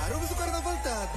Aruba su carnaval ta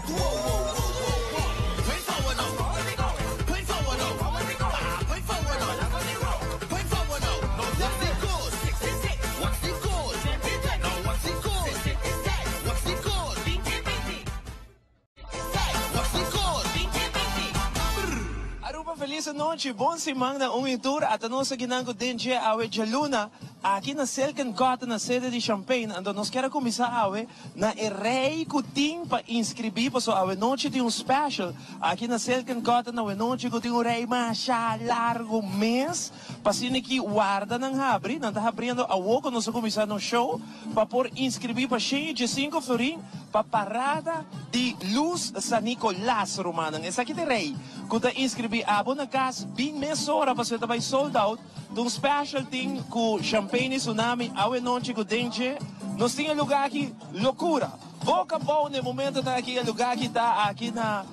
Aruba feliz anochi, bon siman na un y tur. Ata nos aki nan cu den dje awe djaluna aki na Silk and Cotton na sede di Champagne. Anto nos kier a cuminsa awe na e rey cu tin pa inscribi paso awe nochi tin un special aki na Silk and Cotton awe nochi cu tin un rey masha largo mes pa asina ki warda nan habri. Nan ta habriendo awo cu nos a cuminsa nos show pa por inscribi pa shen y diesinco florin pa parada di Luz San Nicolas rumannan. Esaki ta e rey cu ta inscribi abo na cas bin mesora pasobra ta bay sold out. Ta un special tin cu Champagne y Tsunami awe nochi cu den dje nos tin e lugar aki locura. Boca abou na e momento ta aki e lugar aki ta aki na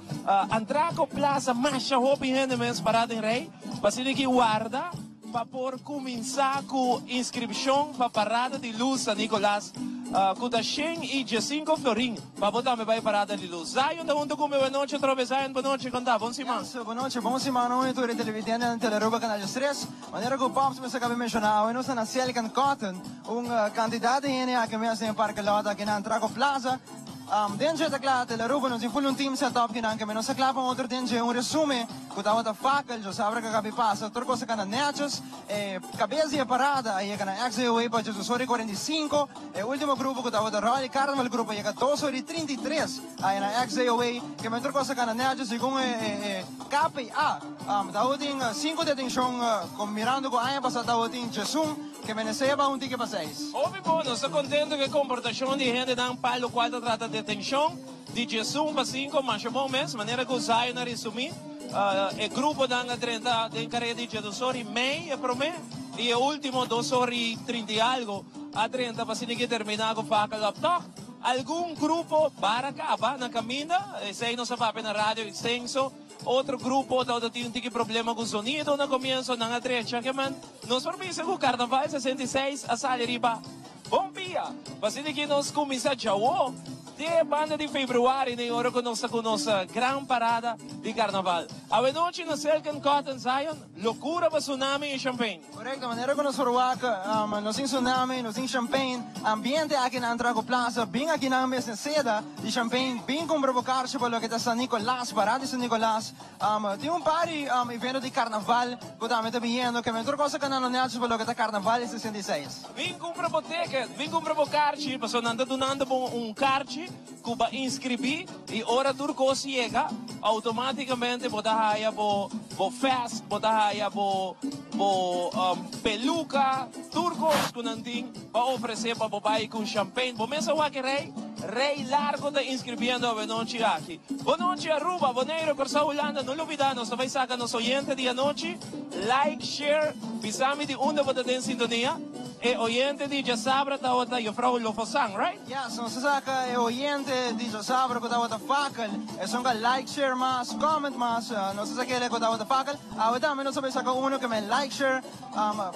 Antraco Plaza masha hopi hende mes para den rey pa asina ki warda pa por cuminsa cu inscripcion pa Parada di Luz San Nicolas cu ta 115 florin pa bo tambe bay Parada di Luz. Zion ta hunto cu mi awe nochi otra vez. Zion, bonochi, con ta? Bon siman. Yes, bonochi, bon siman un y tur e televidente na Telearuba Canal 3. Manera cu Pops mes a caba menciona awe nos ta na Silk and Cotton, un cantidad di hende aki mes den e parke lot aki na Antraco Plaza. Den dje ta cla Telearuba nos tin full un team set up kinan ke nos ta cla pa otro den dje un resume cu tabata fakkel, yo sabra cu a cabi pasa, tur cos a cana netjes. E cabes di e parada a yega na XAOA pa djes ora y 45. E ultimo grupo cu tabata Royal Carnival Group a yega dos ora y 33 aya na XAOA. Ke men tur cos a cana netjes segun e KPA. Tabatin cinco detencion mirando cu aña pasa tabatin djesun ke men esey a baha un tiki pa seis. Hopi bon, nos ta contento cu e comportacion di hendenan pa locual ta trata detencion di djesun pa cinco masha bon mes, manera cu Zion a resumi. E gruponan a drenta den careda di djedos ora y mei e prome y e ultimo dos ora y trinta y algo a drenta pa asina ke termina cu fakel op toch. Algun grupo bara caba na caminda, esey nos a papia na radio extenso. Otro grupo tabata tin un tiki problema cu zonido na comienzo, nan a drecha. Ke man, nos por bisa cu Carnaval 66 a sali riba bon pia. Pa asina ki nos cuminsa djawo te banda di februari den ora cu nos ta cu nos gran parada di Carnaval. Awenochi na Silk and Cotton Zion, locura pa Tsunami y Champagne. Correcto, manera cu nos por wak, nos tin Tsunami, nos tin Champagne, ambiente aki na Antraco Plaza, bin aki nan mes na seda di Champagne, bin cumpra bo carchi pa loke ta San Nicolas, parada di San Nicolas. Tin un par di evento di carnaval cu tambe ta biniendo, ke men tur cosa cana lo nechi pa loke ta Carnaval di 66. Bin cumpra bo ticket, bin cumpra bo carchi, pasobra nan ta dunando bo un carchi cu bo a inscribi y ora tur cos yega, automaticamente bo ta haya bo bo vest, bo ta haya bo bo peluca, tur cos cu nan tin pa ofrece pa bo bay cu champagne. Bo mes a wak e rey? Rey largo ta inscribiendo awenochi aki. Bonochi Aruba, Boneiro, Corsou, Hulanda, no lubida nos ta bay saca nos oyente di anochi, like, share, bisa mi di unda bo ta den sintonia. E oyente di djasabra tawata Juffrouw Lofosan, right? Yes, nos ta saca e oyente di djasabra cu tawata fakel, esun ca like, share mas, comment mas, nos ta saca ele cu tawata fakel. Awe tambe nos ta bay saca uno cu men like, share,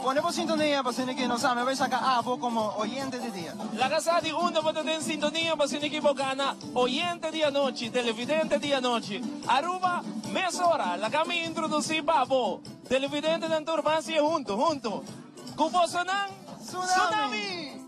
pone bo sintonia pa asina ki nos tambe bay saca abo como oyente di dia. Laga sa di unda bo ta den sintonia pa asina ki bo gana oyente di anochi, televidente di anochi. Aruba, mesora, laga mi introduci pa bo, televidentenan tur ban si'e hunto, hunto. Ku bosonan Tsunami!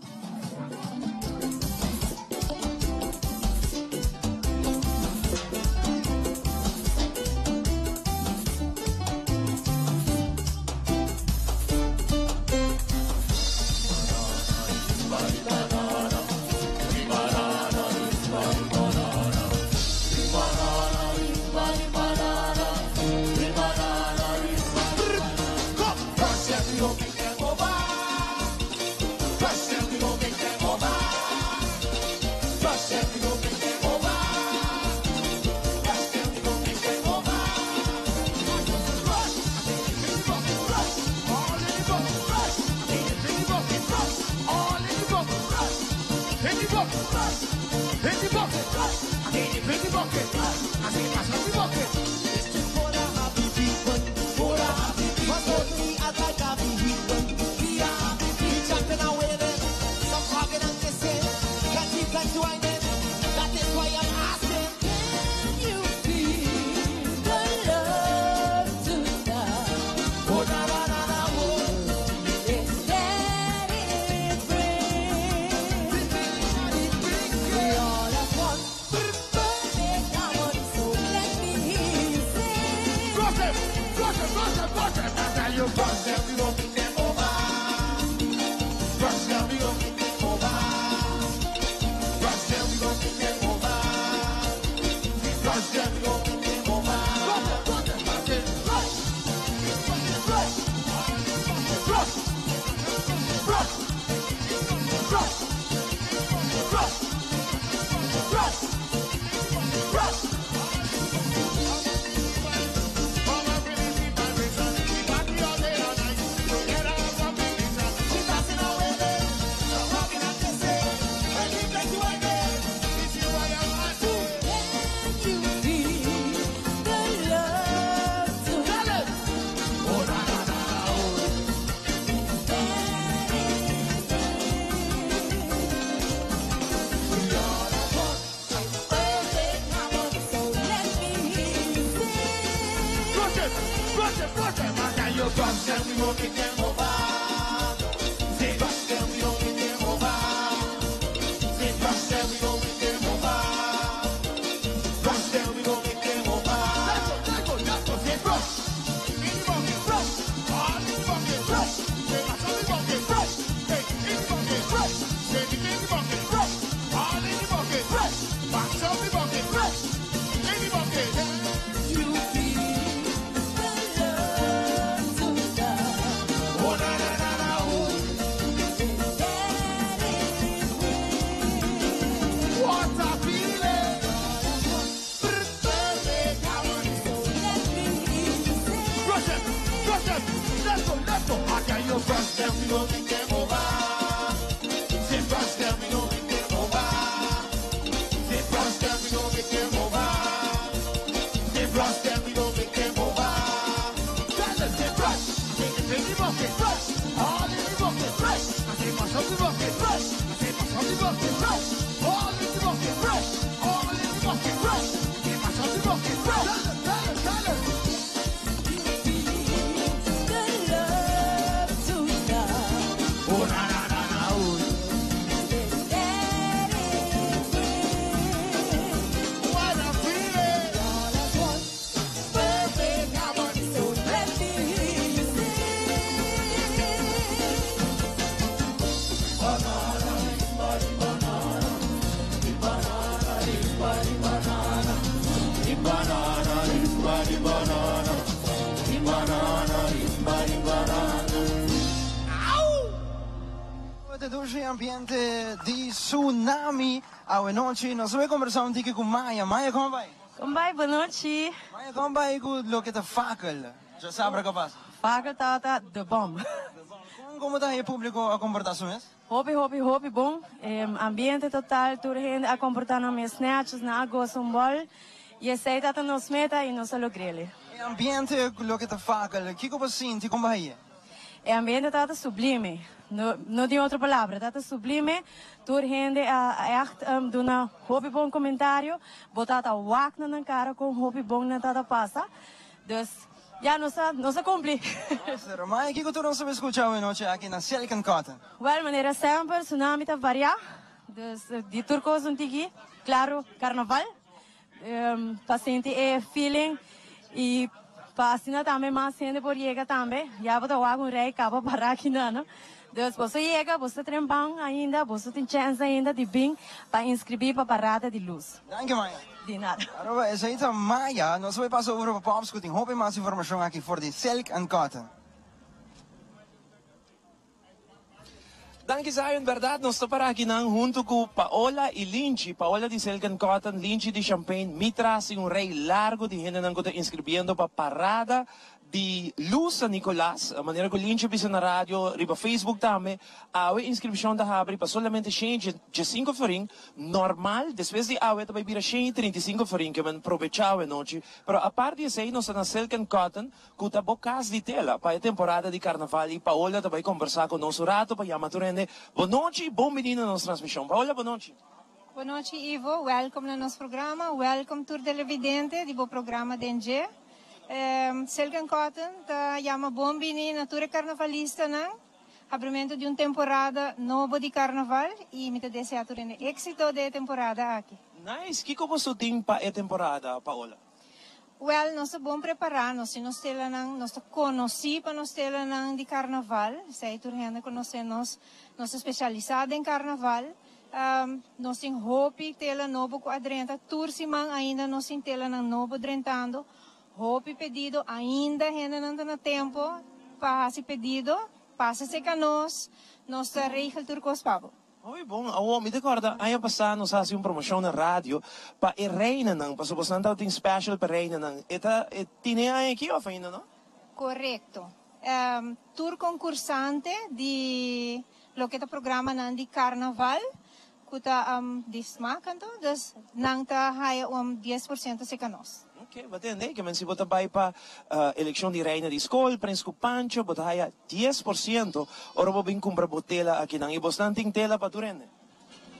De dushi ambiente di Tsunami awe nochi. Nos ta bay conversa un tiki cu Maya. Maya, con bay? Con bay? Bon nochi. Maya, con bay cu loke ta Fakel? Djasabra cu a pasa. Fakel tabata the bomb. Con como ta e publico a comporta su mes? Hopi, hopi, hopi bon. Ambiente total, tur hende a comporta nan mes netjes, nan a goza un bol. Y esey tabata nos meta y nos a logr'el. E ambiente cu loke ta Fakel, kico bo sinti? Con bo haye? E ambiente tabata sublime, no no tin otro palabra, tabata sublime, tur hende a echt duna hopi bon comentario, bo tabata wak na nan cara con hopi bon nan tabata pasa, dus ya nos a nos a cumpli. Master, Maya kico tur nos a bay scucha awe nochi aki na Silk and Cotton? Well, manera semper Tsunami ta varia, dus di tur cos un tiki, claro carnaval. Pa sinti e feeling y pa asina tambe mas hende por yega tambe. Ya bo ta wak un rij caba para aki nan, no? Dus boso yega, boso ta trempan ainda, boso tin chance ainda di bin pa inscribi pa Parada di Luz. Danki Maya. Di nada. Aruba, esey ta Maya. Nos a bay pasa over pa Pops cu tin hopi mas informacion aki for di Silk and Cotton. Danki Zion, berdad nos ta para akinan hunto cu Paola y Linchi, Paola di Silk and Cotton, Linchi di Champagne, mi tras tin un rij largo di hendenan cu ta inscribiendo pa parada. Di Luz San Nicolas, manera cu Linchi a bisa na radio, riba Facebook tambe, awe inscripcion ta habri pa solamente shen y diescinco florin, normal, despues di awe ta bay bira shen y trinta y cinco florin, ke men probecha awe nochi. Pero apart di esey nos ta na Silk and Cotton, cu ta bo cas di tela pa e temporada di carnaval y Paola ta bay combersa cu nos un rato pa yama tur hende. Bo nochi y bon bini na nos transmision. Paola, bo nochi. Bo nochi Ivo, welkom na nos programa, welkom tur televidente di bo programa Den Dje. Silk and Cotton ta yama bon bini na tur e carnavalistanan, habrimento di un temporada nobo di carnaval y mi ta desea tur hende exito den e temporada aki. Nice, kico boso tin pa e temporada, Paola? Wel, nos ta bon prepará, nos tin nos telanan, nos ta konosí pa nos telanan di karnaval, esei tur hende konosé nos, nos ta spesialisá den karnaval. Nos tin hopi tela nobo ku a drenta, tur siman ainda nos tin telanan nobo drentando, hopi pedido, ainda hendenan ta na tempu pa hasi pedido, pasa serka nos, nos ta regel tur kos pa bo. Hopi bon, awor mi ta corda aña pasa nos a haci un promocion na radio pa e reinanan, pasobra bosnan tabatin special pa reinanan, e ta e tine aña aki of ainda no? Corecto. Tur concursante di loke ta programanan di carnaval cu ta di smaak anto, dus nan ta haya un 10% cerca nos. Ok, bo tende, ke men si bo ta bay pa eleccion di reina di scol, Prins cu Pancho, bo ta haya 10% ora bo bin kumpra bo tela akinan i bosnan tin tela pa tur hende.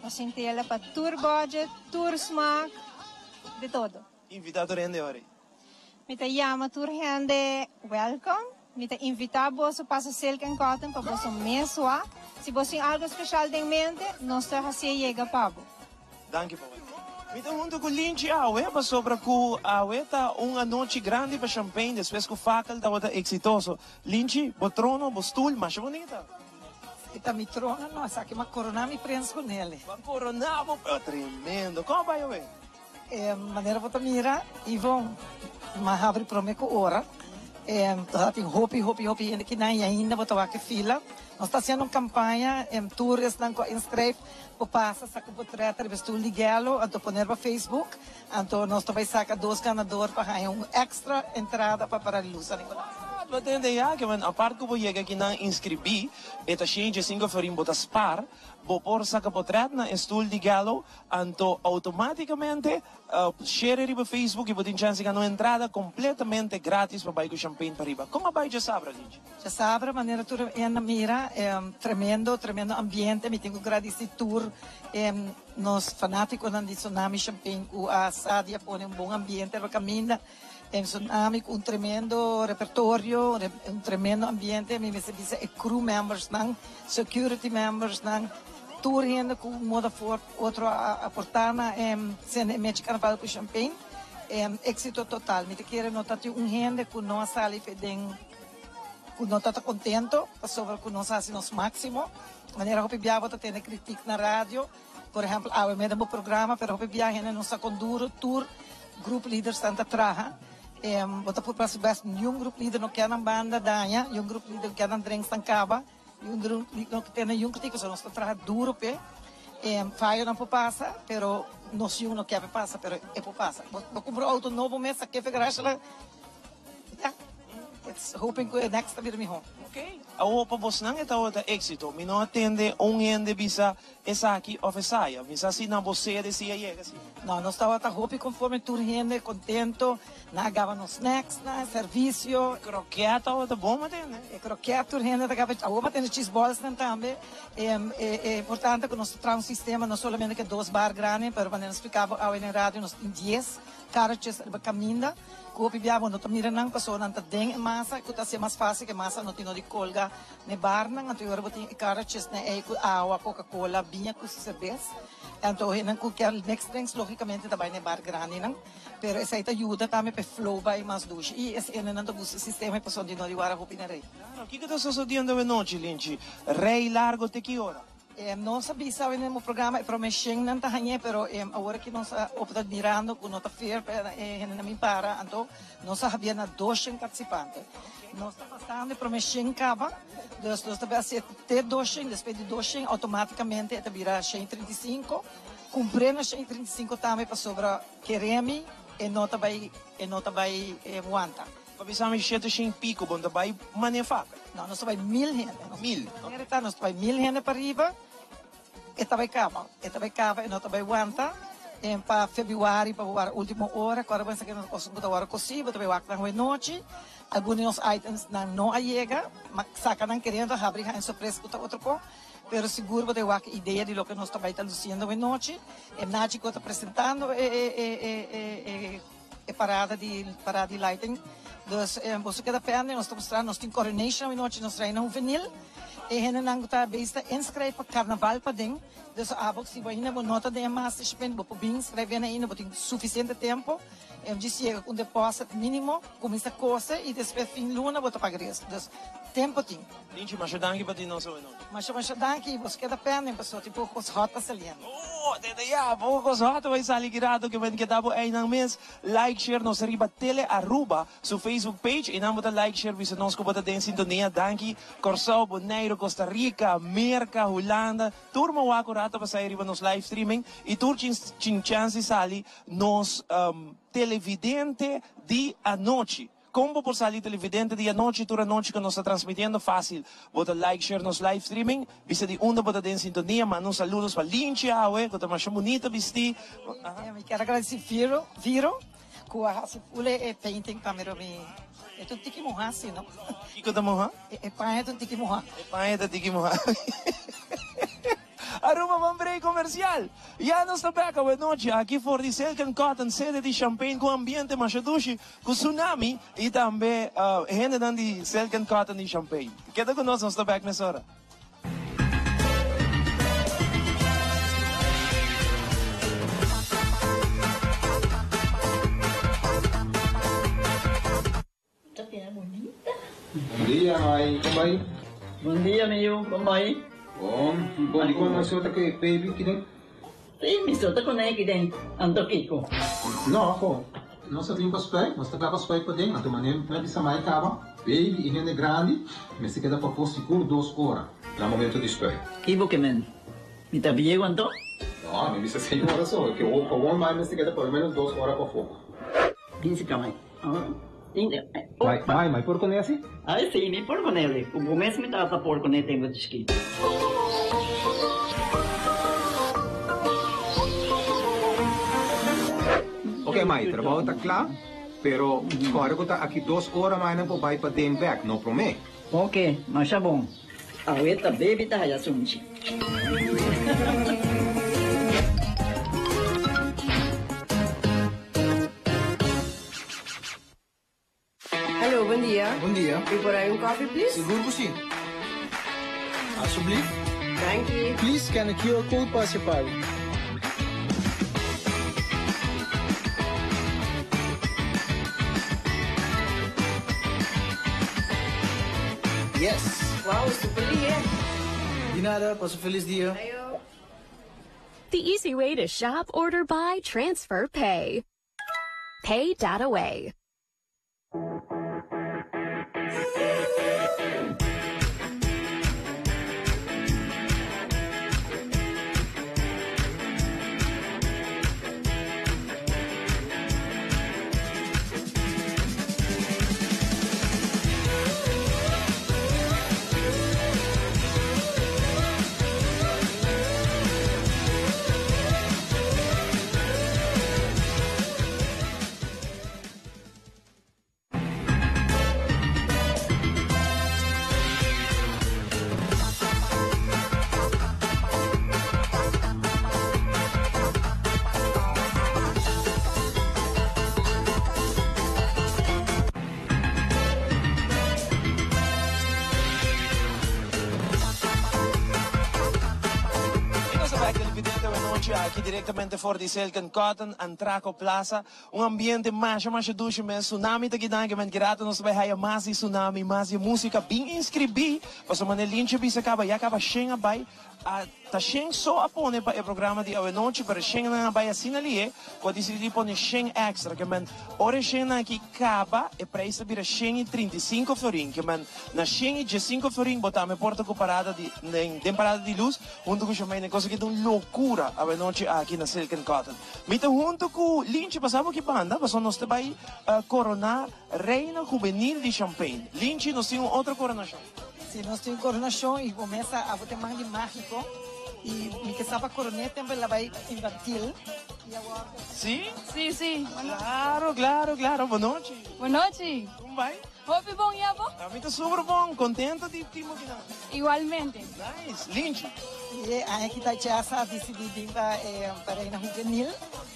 Nos tin tela pa tur budget, tur smaak, de todo. Invita tur hende ora ei. Mi ta yama tur hende welcome. Mi ta invita boso pasa Silk and Cotton pa boso mes wak. Si bo tin algo special den mente, nos ta hacié yega pa bo. Danki pa wak. Mi ta hunto ku Linchi awe pasobra ku awe ta un anochi grandi pa Champagne despues ku Fakel tabata eksitoso. Linchi, bo trono, bo stoel masha bunita. E ta mi trono no, esaki m'a korona mi prens ku nele. Bo a korona bo prens, tremendo. Kon a bai awe? E manera bo ta mira, Yvonne, m'a habri prome ku ora. E ta tin hopi, hopi, hopi hende kinan i ainda bo ta wak e fila. Nos ta hasiendo un kampaña, tur esnan ku a inskrijf Bo pasa saca un potret riba stoel di Gallo anto pone riba Facebook anto nos ta bay saca dos ganador pa haña un extra entrada pa Paraliluz San Nicolas. Bo tende ya ke men apart ku bo yega kinan inscribi e ta shen djesinko florin bo ta spar bo por saca potret na e stoel di Gallo anto automaticamente share riba Facebook y bo tin chance di gana un entrada completamente gratis pa bay cu champagne pariba. Con a bay djasabra Linchi? Djasabra manera tur hende a mira tremendo tremendo ambiente mi tin ku gradisi tur nos fanatikonan di Tsunami Champagne ku a sa di a pone un bon ambiente riba kaminda Tsunami ku un tremendo repertorio un tremendo ambiente mi mester bisa e crew membersnan security membersnan tur hende ku un moda for otro a aporta na e sende e mechi karnaval ku Champagne exito total mi ta kere no ta tin un hende ku no a sali fe den Cu no ta ta contento pasobra cu nos haci nos maximo. Manera hopi bia bo ta tene critic na radio, por ehempel awe meda bo programa, pero hopi bia hende no sa con duro tur group leadersnan ta traha. Bo ta por pasa best niun group leader no kier nan banda daña, niun group leader no kier nan drinksnan caba, niun group leader no tene niun critic pasobra nos ta traha duro p'e. Fayonan por pasa, pero nos yu no kier p'e pasa, pero e por pasa. Bo cumpra un auto nobo mes, sa kefe garage la. Ya, it's hoping cu e next ta bira miho. Ok, awor pa bosnan e tabata exito. Mi no a tende un hende bisa esaki of esaya. Mi sa si na bo sede si a yega si. No, nos tabata hopi conforme, tur hende contento. Nan a gaba nos snacks, nan servicio. E kroket tabata bon, mi a tende. E kroket tur hende ta gaba. Awor mi a tende cheese ballsnan tambe. E importante cu nos ta traha un sistema no solamente cu e dos bar grandi, pero manera nos splica bo awe den radio nos tin dies carriages riba caminda. Ku hopi bia bo no ta mira nan pasobra nan ta den e masa ku ta hasié mas fásil ku e masa no tin no di kolga n'e barnan. Anto e ora bo tin e kara chesne ei ku awa, koka kola, biña ku serbes. Anto hendenan ku kier mix drinks lógikamente ta bai n'e bar grandinan. Pero esei ta yuda tambe pa e flow bai mas dushi. I es hendenan ta gusta e sistema ei pasobra di no di wara hopi na rei. Claro, kiko ta sosodiendo awenochi, Linchi? Rei largo te ki ora? Nos a bisa awe den bo programa e prome shennan ta hañ'é, pero awor aki nos a opta mirando ku no ta fair pa e hendenan bin para, anto nos a habia na dos shen partisipante. Nos ta pasando e prome shen kaba, dus nos ta hasié te dos shen, despues di dos shen outomátikamente e ta bira 135, kumpré na 135 tambe pasobra keremi e no ta bai e no ta bai wanta. Bo a bisa mi 700 i piko, bo no ta bai manera faka? No, nos ta bai mil hende. Mil? Nos ta bai mil hende pariba. E ta bai kaba, e ta bai kaba, e no ta bai wanta. En pa februari, pa wara ultimo ora, ku ora bo pensa ku nos kos ta wòrdu kosí, bo ta bai wak nan awe nochi. Algun di nos items nan no a yega, ma saka nan keriendo habri haña sorpresa ku ta otro kon. Pero sigur bo ta bai wak e idea di loke nos ta bai ta lusiendo awe nochi. E Nachi ku ta presentando e e e e e e parada di parada di lighting. Dus boso keda pende, nos ta mustra nos tin coronation awe nochi, nos reina huvenil. E hendenan ku ta bezig ta inskrijf pa karnaval paden. Dus abo si bo ainda bo no ta den e master shipment bo por bin inskrijf ainda, bo tin sufisiente tempo. E djis yega ku un deposit minimo, kuminsa kose i despues fin luna bo ta paga resto. Dus tempo tin. Linchi, masha danki pa tin nos awe nochi. Masha masha danki i boso keda pende pasobra tin poko kos hot ta saliendo. Oh, tende ya, poko kos hot ta bai sali ki rato ke men keda bo einan mes. Like, share nos riba Tele Aruba su Facebook page. Einan bo ta like, share, bisa nos ku bo ta den sintonia. Danki Kòrsou, Boneiru, Costa Rica, Merka, Hulanda. Tur mo wak un rato pa sai riba nos live streaming i tur chin chance di sali nos televidente di anochi. Kon bo por sali televidente di anochi tur anochi ku nos ta transmitiendo? Fásil, bo ta like share nos live streaming, bisa di unda bo ta den sintonia, manda un saludos pa Linchi awe ku ta masha bunita bistí. Mi kier a gradisí Viro, Viro, ku a hasi ful e painting pa mi, pero mi e ta un tiki muhá si no. Kiko ta muhá? E paña ta un tiki muhá. E paña ta tiki muhá. Aruba ban break comercial. Ya nos ta bek awe nochi aki for di Silk and Cotton, sede di Champagne cu ambiente masha dushi cu Tsunami y tambe hendenan di Silk and Cotton di Champagne. Keda cu nos, nos ta bek mesora. Bon dia, mai. Kon bai? Bon dia, mi yu. Kon bai? Bon. Bon, di kon mai so ta ku e baby kiden? Si, mi so ta kuné kiden. Anto kiko? No, ko. Nos a bin pa spuit. Nos ta kla pa spuit paden. Anto manera mi a bisa mai kaba, baby i hende grandi mester keda pafó sigur dos ora na momento di spuit. Ki bo ke men? Mi ta bieu anto? No, mi bisa señora so. Ke awor mai mester keda por lo menos dos ora pafó. Bin si ka mai. Mai, mai, mai por kuné asi? Ai si, mi por kuné. Ku bo mes mi tata por kuné tempu di chikito. Ok mai, trabou ta kla, pero kòrda ku ta aki dos ora mai nan por bai paden bèk, no promé. Ok, masha bon. Awe ta baby ta haya sunchi. Hallo, bon dia. Bon dia. Mi por hay un coffee, please? Sigur cu si. Alsjeblieft. Danki. Please scan the QR code pa haci pago. Yes! Wow, super lihe. Di nada, pasa un feliz dia. Ayo. The easy way to shop, order, buy, transfer, pay. Pay dot away. Y nos ta bek televidente awe nochi aki directamente for di Silk and Cotton, Antraco Plaza. Un ambiente masha masha dushi mes. Tsunami ta kidan ke men ki rato nos ta bai haya mas di Tsunami, mas di musica. Bin inscribi pasobra manera Linchi a bisa caba ya caba shen a bai a ta. Ta shen so a pone pa e programa di awenochi, pero e shennan a bai asina lihe ku a disidí di pone shen èkstra. Ke men ora e shennan aki kaba, e preis ta bira 135 florin. Ke men na 115 florin bo tambe por ta ku parada di den den parada di lus huntu ku Shamane. E kos aki ta un lokura awenochi aki na Silk and Cotton. Mi ta huntu ku Linchi, pasa bo ki banda pasobra nos ta bai koroná Reina Hubenil di Champagne. Linchi, nos tin un otro koronashon. Si nos tin coronashon y bo mes a abo te man di magico y mi ke sa pa coroné tempo el a bay infantil y awor. Si? Si, si. Claro, claro, claro. Bon nochi. Bon nochi. Con bay? Hopi bon y abo? Ami ta super bon. Contento di tin bo kinan. Igualmente. Nice. Linchi. Si, e aña aki ta Chessa a dicidi bin pa e pa Reina Juvenil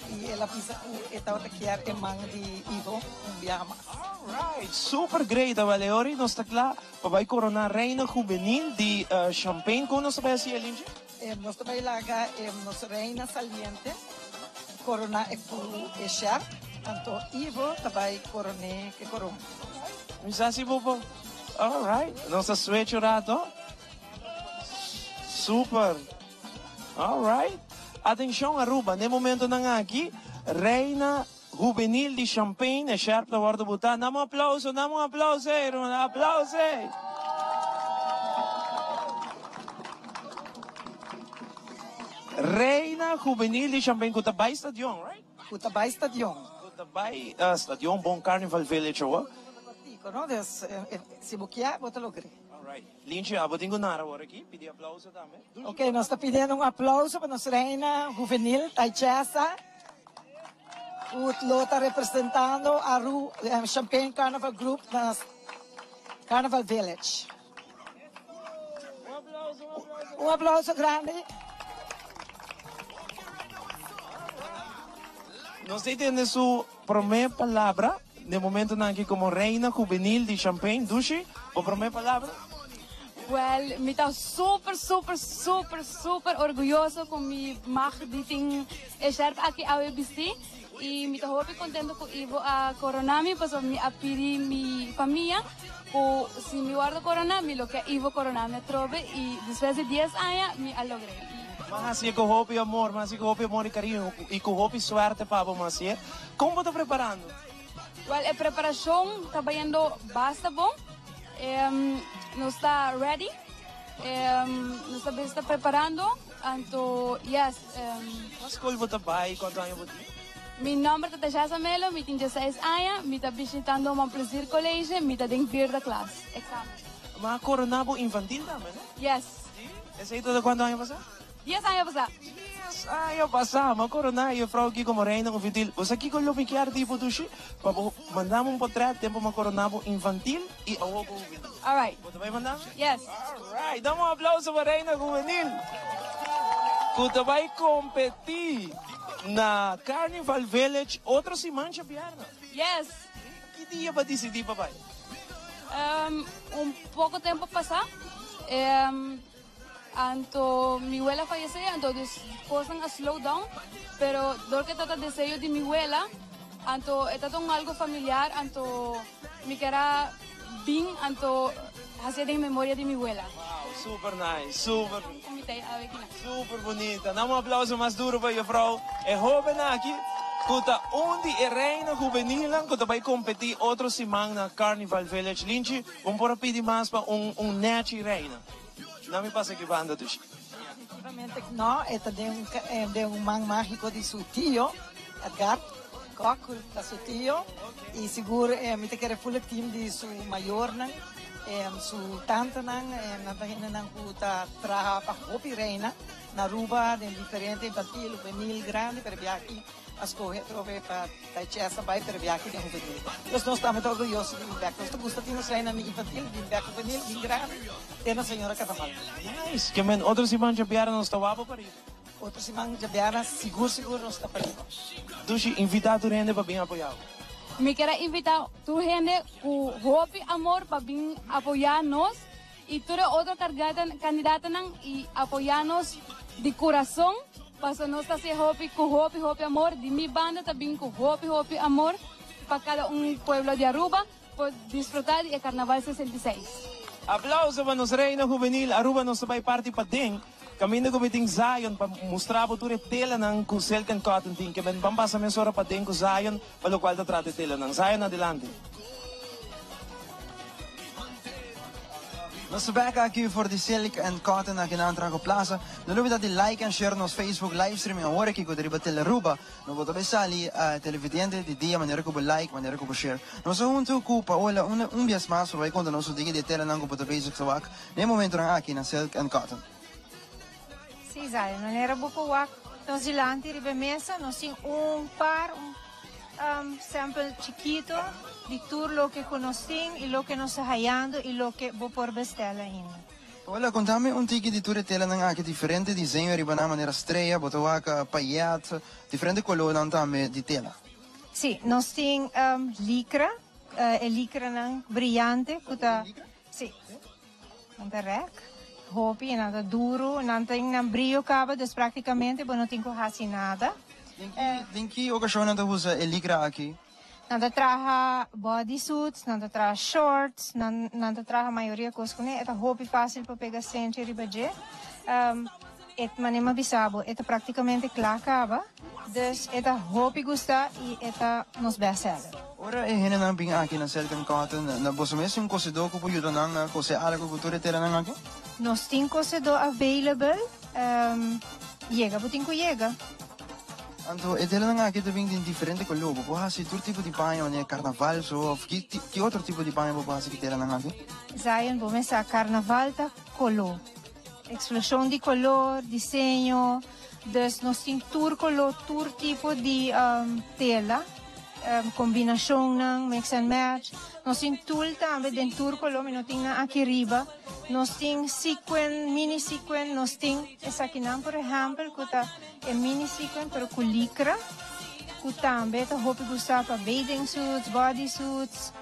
y el a bisa cu e tabata kier e man di Ivo un biaha mas. Alright, super great Awaleori, nos ta kla pa bai korona Reina Juvenil di Champagne. Kon nos ta bai hasi e Linchi? Nos ta bai laga nos Reina saliente korona e ku e sherp, anto Ivo ta bai koroné ku e korona. Mi sa si bo por. Alright, nos ta switch un rato. Super. Alright. Atencion Aruba, n'e momentonan aki Reina Hubenil di Champagne, e sherp ta wordo buta. Nam un aplauso, nam un aplauso, ey, ruman, aplauso, ey. Reina Hubenil di Champagne cu ta bay stadion, right? Cu ta bay stadion. Cu ta bay stadion, bon Carnival Village awo. Cortico, no? Dus, si bo kier, bo ta logr'é. Alright. Linchi, abo tin cu nara awor aki, pidi aplauso tambe. Ok, nos ta pidiendo un aplauso pa nos Reina Hubenil, Taichesa. Cu lo ta representando Aru Champagne Carnival Group na Carnival Village. Un aplauso grandi. Nos ta tende su prome palabra den momentonan aki como Reina Juvenil di Champagne. Dushi, bo prome palabra? Well, mi ta super, super, super, super orguyoso cu mi mag di tin e sherp aki awe bisti y mi ta hopi contento cu Ivo a corona mi pasobra mi a pidi mi famia cu si mi wordo corona mi lo ke Ivo corona mi atrobe y despues di dies aña mi a logr'e. M'a haci'e cu hopi amor, m'a haci'e cu hopi amor y cariño y cu hopi suerte pa bo m'a haci'e. Con bo ta preparando? Well, e preparacion ta bayendo basta bon. Nos ta ready. Nos ta bes ta preparando. Anto, yes. Cua school bo ta bay? Cuanto aña bo tin? Mi nomber ta Tejasa Melo, mi tin dieseis aña, mi ta bishitando Mon Plaisir College, mi ta den vierde klas, examen. Ma corona bo infantil tambe, no? Yes. Si? Esey ta cuanto aña pasa? Dies aña pasá. Dies aña pasá. M'a koroná juffrouw Kiko Moreno infantil. Bo sa kiko lo mi kier di bo dushi? Pa bo manda mi un potret tempu m'a koroná bo infantil i awor bo hubenil. Alright. Bo ta bai manda mi? Yes. Alright. Dame un aplauso pa Reina Hubenil ku ta bai kompetí na Carnival Village otro siman djabièrnè. Yes. Ki dia bo a disidí pa bai? Un poko tempu pasá. Anto mi wela fayesé, anto dus kosnan a slow down, pero dor ke ta ta deseo di mi wela, anto e ta ta un algo familiar, anto mi ker a bin anto hasié den memoria di mi wela. Wow, super nice, super. Ku mi ta e awe kinan. Super bunita. Nan un aplauso mas duro pa juffrouw. E hoben aki ku ta un di e reina hubenilnan ku ta bai kompetí otro siman na Carnival Village. Linchi, bo por a pidi mas pa un un nechi reina. No mi pasa ki banda dushi. Definitivamente no, e ta den un den un man magico di su tio, Edgar Kok, cu ta su tio, y sigur mi ta kere full e team di su mayornan, su tantanan, nan ta hendenan cu ta traha pa hopi reina na Aruba den diferente infantil, juvenil, grandi, pero bia aki. A scoge atrobe pa ta e chesa bay pero biaha den hubenil. Pues nos tambe ta orguyoso di bin bek. Nos ta gusta tin nos reinan di infantil, bin bek hubenil, bin grandi, te nos señora Carnaval. Nice! Ke men otro siman djabièrnè nos ta wak pa riba? Otro siman djabièrnè sigur sigur nos ta pa riba. Dushi, invita tur hende pa bin apoya bo. Mi kier a invita tur hende ku hopi amor pa bin apoya nos y tur e otro candidatonan y apoya nos di curason. Paso nos ta hacié hopi cu hopi hopi amor, di mi banda ta bin cu hopi hopi amor pa cada un pueblo di Aruba por disfruta di e Carnaval 66. Aplauso pa nos Reina Juvenil Aruba nos ta bay parti paden. Kaminda ku mi tin Zion pa mustra bo tur e telanan ku Silk and Cotton tin. Ke men ban pasa mesora paden ku Zion pa lokual ta trata e telanan. Zion adelante. Nos ta bek aki for di Silk and Cotton aki na Antraco Plaza. No lubida di like and share nos Facebook live streaming awor aki ku ta riba Telearuba. No bo ta bay sali televidente di dia manera ku bo like, manera ku bo share. Nos ta huntu ku Paola un un bias mas pa bay konta nos un tiki di e telanan ku bo ta bezig ta wak na e momentonan aki na Silk and Cotton. Sí, Zion, manera bo por wak nos dilanti riba e mesa, nos tin un par, un sample chikito di tur loke ku nos tin i loke nos ta hayando i loke bo por bestel ainda. Hola, kontami un tiki di tur e telanan aki, diferente diseño riba nan manera strea, bo ta wak payet, diferente kolornan tambe di tela. Sí, nos tin licra, e licranan briyante ku ta, sí, nan ta rek hopi i nan ta duru, nan tin nan briyo kaba, dus praktikamente bo no tin ku hasi nada. Den ki okashon nan ta usa e licra aki? Nan ta traha body suits, nan ta traha shorts, nan nan ta traha mayoria kos kuné. E ta hopi fásil pa pega senchi riba dje. E manera mi a bisa bo, e ta praktikamente kla kaba. Dus e ta hopi gusta i e ta nos best seller. Ora e hendenan bin aki na Silk and Cotton, na boso mes tin un kosedó ku por yuda nan kose algu ku tur e telanan aki? Nos tin kosedó available. Yega bo tin ku yega. Anto e telanan aki ta bin den diferente koló. Bo por hasi tur tipo di paña manera karnaval so òf ki ki otro tipo di paña bo por hasi ku telanan aki? Zion, bo mes sa karnaval ta koló. Eksploshon di kolor, diseño. Dus nos tin tur koló, tur tipo di tela, kombinashonnan, mix and match. Nos tin tul tambe den tur koló, mi no tin nan aki riba. Nos tin sequin, mini sequin, nos tin esakinan por ehèmpel ku ta. E mini sequin pero cu licra cu tambe ta hopi gusta pa bathing suits, body suits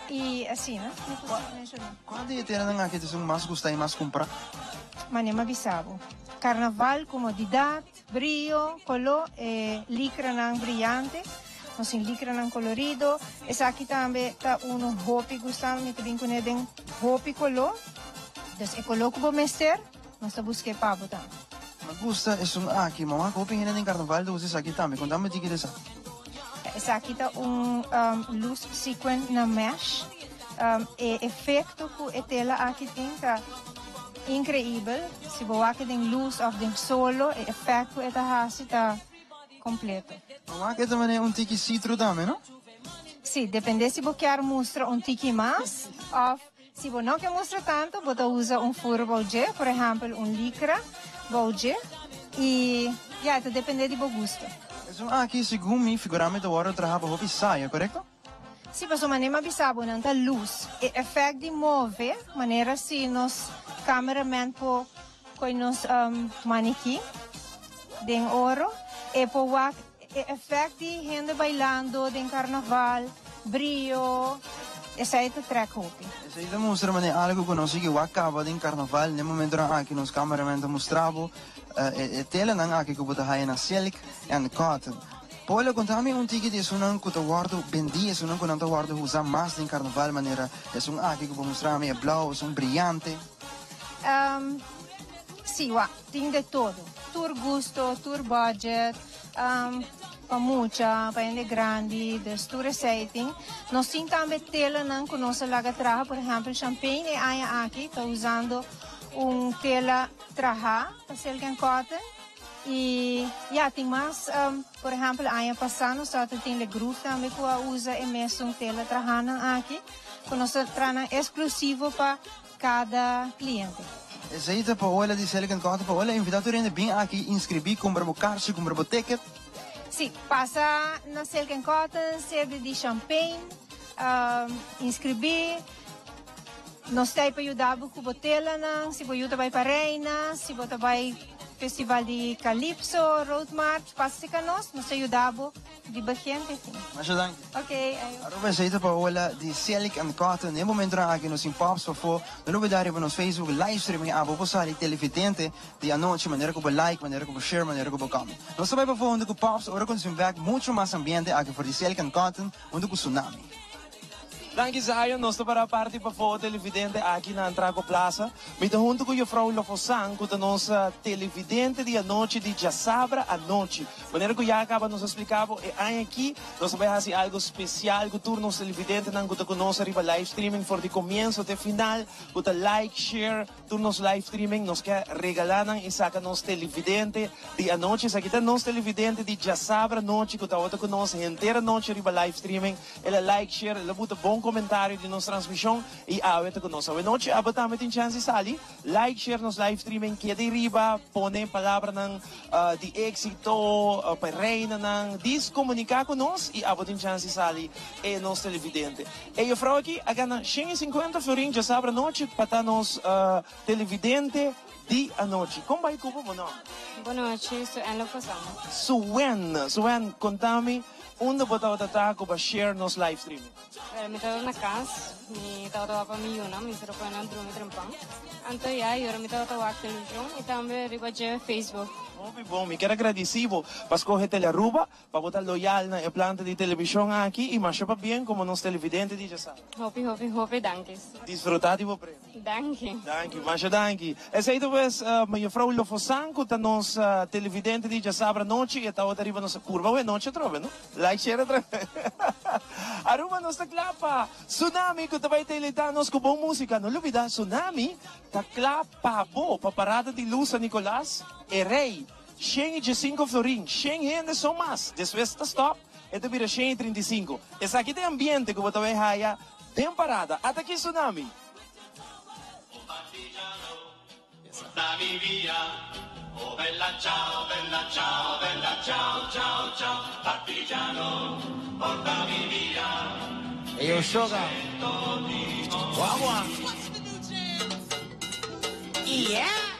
y asina mi por menciona. Cual di e telanan aki ta esun mas gusta y mas cumpra? Mane m'a bisa bo. Carnaval, comodidad, brillo, colo, e licranan brillante. Nos tin licranan colorido. Esaki tambe ta uno hopi gusta. Mi ta bin cune den hopi colo. Dus e colo cu bo mester. Nos ta busk'é pa bo tambe. Mi gusta esun aki. Mama hopi hende den karnaval ta usa esaki tambe. Konta mi tiki di esaki. Esaki ta un luz sequin na mesh. E efecto cu e tela aki tin ta increibel. Si bo wak e den luz of den solo, e effect cu e ta haci ta completo. Mama e ta manera un tiki see-through tambe, no? Si, depende si bo kier mustra un tiki mas of. Si bo no ke mustra tantu, bo ta usa un fur bou dje, por ehèmpel un likra bou dje, i ya, e ta dependé di bo gusto. Esun aki, segun mi, figurá mi ta wòrdu traha pa hopi sayo, korekto? Si, pasobra manera mi a bisa bo, nan ta lus. E efèkt di move, manera si nos cameraman por koe nos manikí den oro, e por wak E efect di hende bailando den carnaval, brio, esey ta trek hopi. Esey ta mustra manera algo cu nos sigui wak caba den carnaval. Den momentonan aki nos cameraman ta mustra bo e telanan aki cu bo ta haya na silk and cotton. Paula, conta mi un tiki di esunnan cu ta wordo bendi, esunnan cu nan ta wordo usa mas den carnaval manera esun aki cu bo mustra mi, e blauw, esun briyante. Si, wak. Tin de todo. Tur gusto, tur budget, pa mucha, pa hende grandi, dus tur esei tin. Nos tin tambe telanan ku nos a laga traha, por ehèmpel Champagne e aña aki ta usando un tela trahá pa Silk and Cotton. I ya, tin mas, por ehèmpel aña pasá nos tabata tin Le Groove tambe ku a usa e mesun tela trahánan aki, ku nos ta traha nan eksklusivo pa kada kliente. Esei ta Paola di Silicon Cotton. Paola, invita tur hende bin aki inscribi, cumpra bo karchi, cumpra bo ticket. Si, pasa na Silk and Cotton, sede di Champagne, inscribi. Nos ta ei pa yuda bo cu bo telanan, si bo yu ta bay pa Reina, si bo ta bay festival di Calypso, Road March, pasa cerca nos, nos ta yuda bo. Di begin te fin. Masha danki. Ok, ayo. Aruba esey ta Paola di Silk and Cotton. Den momentonan aki nos tin pops pafó. No lubida riba nos Facebook live streaming abo por sali televidente di anochi manera ku bo like, manera ku bo share, manera ku bo comment. Nos ta bai pafó huntu ku pops ora ku nos bin bek mucho mas ambiente aki for di Silk and Cotton huntu ku Tsunami. Danki Zion, nos ta para parti pafó televidente aki na Antraco Plaza. Mi ta hunto ku Juffrouw Lofosan ku ta nos televidente di anochi di djasabra anochi. Manera ku ya kaba nos a splika bo e aña aki nos ta bai hasi algo spesial ku tur nos televidentenan ku ta ku nos ariba live streaming for di komienso te final ku ta like, share tur nos live streaming. Nos ke regala nan i saka nos televidente di anochi. Esaki ta nos televidente di djasabra anochi ku tabata ku nos henter anochi riba live streaming. El a like, share, el a buta bon comentario di nos transmision y awe ta cu nos. Awe nochi abo tambe tin chance di sali. Like, share nos live streaming, keda y riba, pone palabranan di exito pa e reinanan. Dis comunica cu nos y abo tin chance di sali e nos televidente. E juffrouw aki a gana 150 florin djasabra nochi pa ta nos televidente di anochi. Con bay cu bo? Bo nomber? Bonochi, Suen Lofosan. Suen, Suen, contami Unda bo tabata ta ku bo share nos live streaming? Pero mi tabata na kas, mi tabata wak pa mi yunan, mi sero pone nan drumi trempan. Anto ya, yora mi tabata wak televishon i tambe riba dje Facebook. Hopi bon, mi kier a gradisi bo pa skohe Telearuba, pa bo ta loyal na e planta di televishon aki i masha pabien komo nos televidente di djasabra. Hopi hopi hopi dankis. Disfruta di bo premio. Danki. Danki, masha danki. Esei ta pues Mejufrouw Lofosan ku ta nos televidente di djasabra nochi i e tabata riba nos kurba awe nochi atrobe no? Like share atrobe. Aruba nos ta kla pa Tsunami ku ta bai deleita nos ku bon musika. No lubida Tsunami ta kla pa bo pa parada di lus San Nicolas e rei 115 florin shen hende son mas despues ta stop e ta bira 135. Esaki ta e ambiente ku bo ta bai haya den parada. Ata aki Tsunami. Eyo Shoga. Wagwan. Yeah.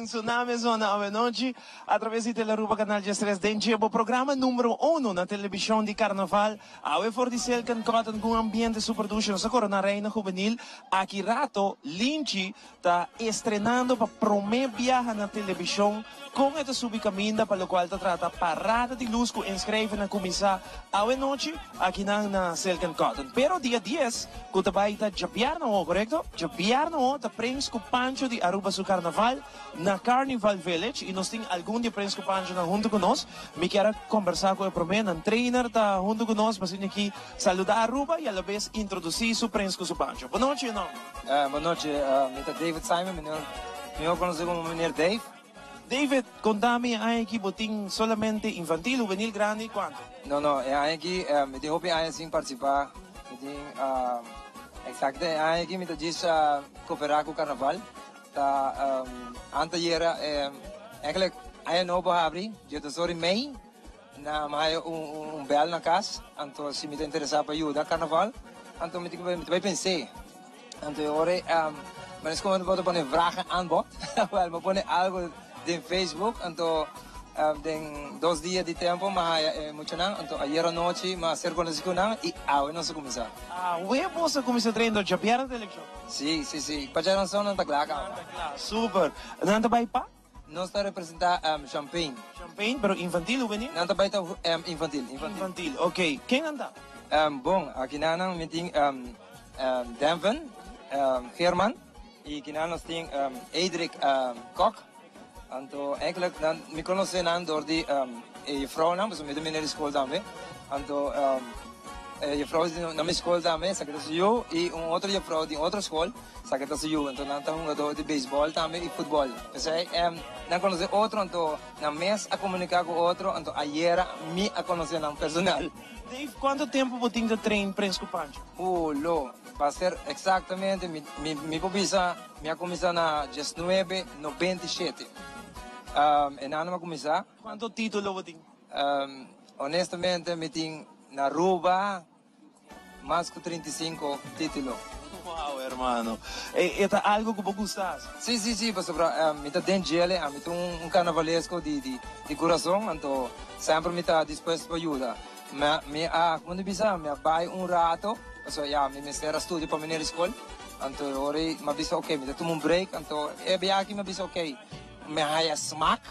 Tsunami zona awe nochi a traves di Telearuba Canal 13 den dje bo programa numero uno na television di Carnaval. Awe for di Silk and Cotton cu un ambiente super dushi nos a corona Reina Juvenil. Aki rato Linchi ta estrenando pa prome biaha na television con e ta subi caminda pa locual ta trata Parada di Luz cu inschrijven a cuminsa awe nochi akinan na Silk and Cotton. Pero dia dies cu ta bay ta djabièrnè awo, corecto? Djabièrnè awo ta Prins cu Pancho di Aruba su Carnaval na Carnival Village y nos tin algun di e Prins cu Panchonan hunto cu nos. Mi kier a combersa cu e prome, nan trainer ta hunto cu nos pa asina aki saluda Aruba y alabes introduci su Prins cu su Pancho. Bon nochi, no. Bon nochi, mi ta David Simon, mihor conoci como meneer Dave. David, conta mi e aña aki bo tin solamente infantil, hubenil, grandi, cuanto? No, no, e aña aki mi tin hopi aña sin participa, mi tin exacto e aña aki mi ta djis coopera cu carnaval, ta anteayera eigenlijk aña nobo a habri, dje ora y mei na mi haya un bel na cas, anto si mi ta interesa pa yuda carnaval, anto mi ta bay pens'e. Anto e ora mi a scoge pa pone vraag en aanbod, wel mi a pone algo den Facebook, anto den dos dia di tempo mi a haya e muchanan, anto ayer anochi mi a ser conoci cu nan y awe nos a cuminsa. Awe boso a cuminsa train dor djabièrnè ta eleccion? Si, si, si, pa djaranson nan ta cla caba. Nan ta cla, super. Nan ta bay pa? Nos ta representa Champagne. Champagne, pero infantil hubenil? Nan ta bay ta infantil, infantil. Infantil, ok. Ken nan ta? Bon, akinan nan mi tin Denven Geerman y kinan nos tin Edric Kok. Anto eigenlijk nan mi conoce nan door di e juffrouwnan, pasobra mi ta meneer di school tambe. Anto e juffrouw na mi school tambe, esaki ta su yu, y un otro juffrouw di otro school. Esaki ta su yu, anto nan ta hungadó di beisbòl tambe i futbòl. P'esei nan konosé otro, anto nan mes a komuniká ku otro, anto ayera mi a konosé nan personal. Dave, kuantu tempu bo tin ta train Prins ku Pancho? Uh, lo, pa ser eksaktamente, mi, mi, mi por bisa mi a kuminsá na diesnuebe 97. E nan a kuminsá. Kuantu título bo tin? Honestamente, mi tin na Aruba. Mas ku 35 título. Wow hermano. E ta algo ku bo gusta hasi? Si, si, si, pasobra mi ta den djele, ami ta un karnavalesko di di kurason, anto semper mi ta dispuesto pa yuda. Mi a, komo ta bisa, mi a bai un rato, pasobra ya mi mester a studia pa miner di skol, anto e ora ei mi a bisa ok, mi ta tuma un break, anto e biaha aki mi a bisa ok, mi a haya smak.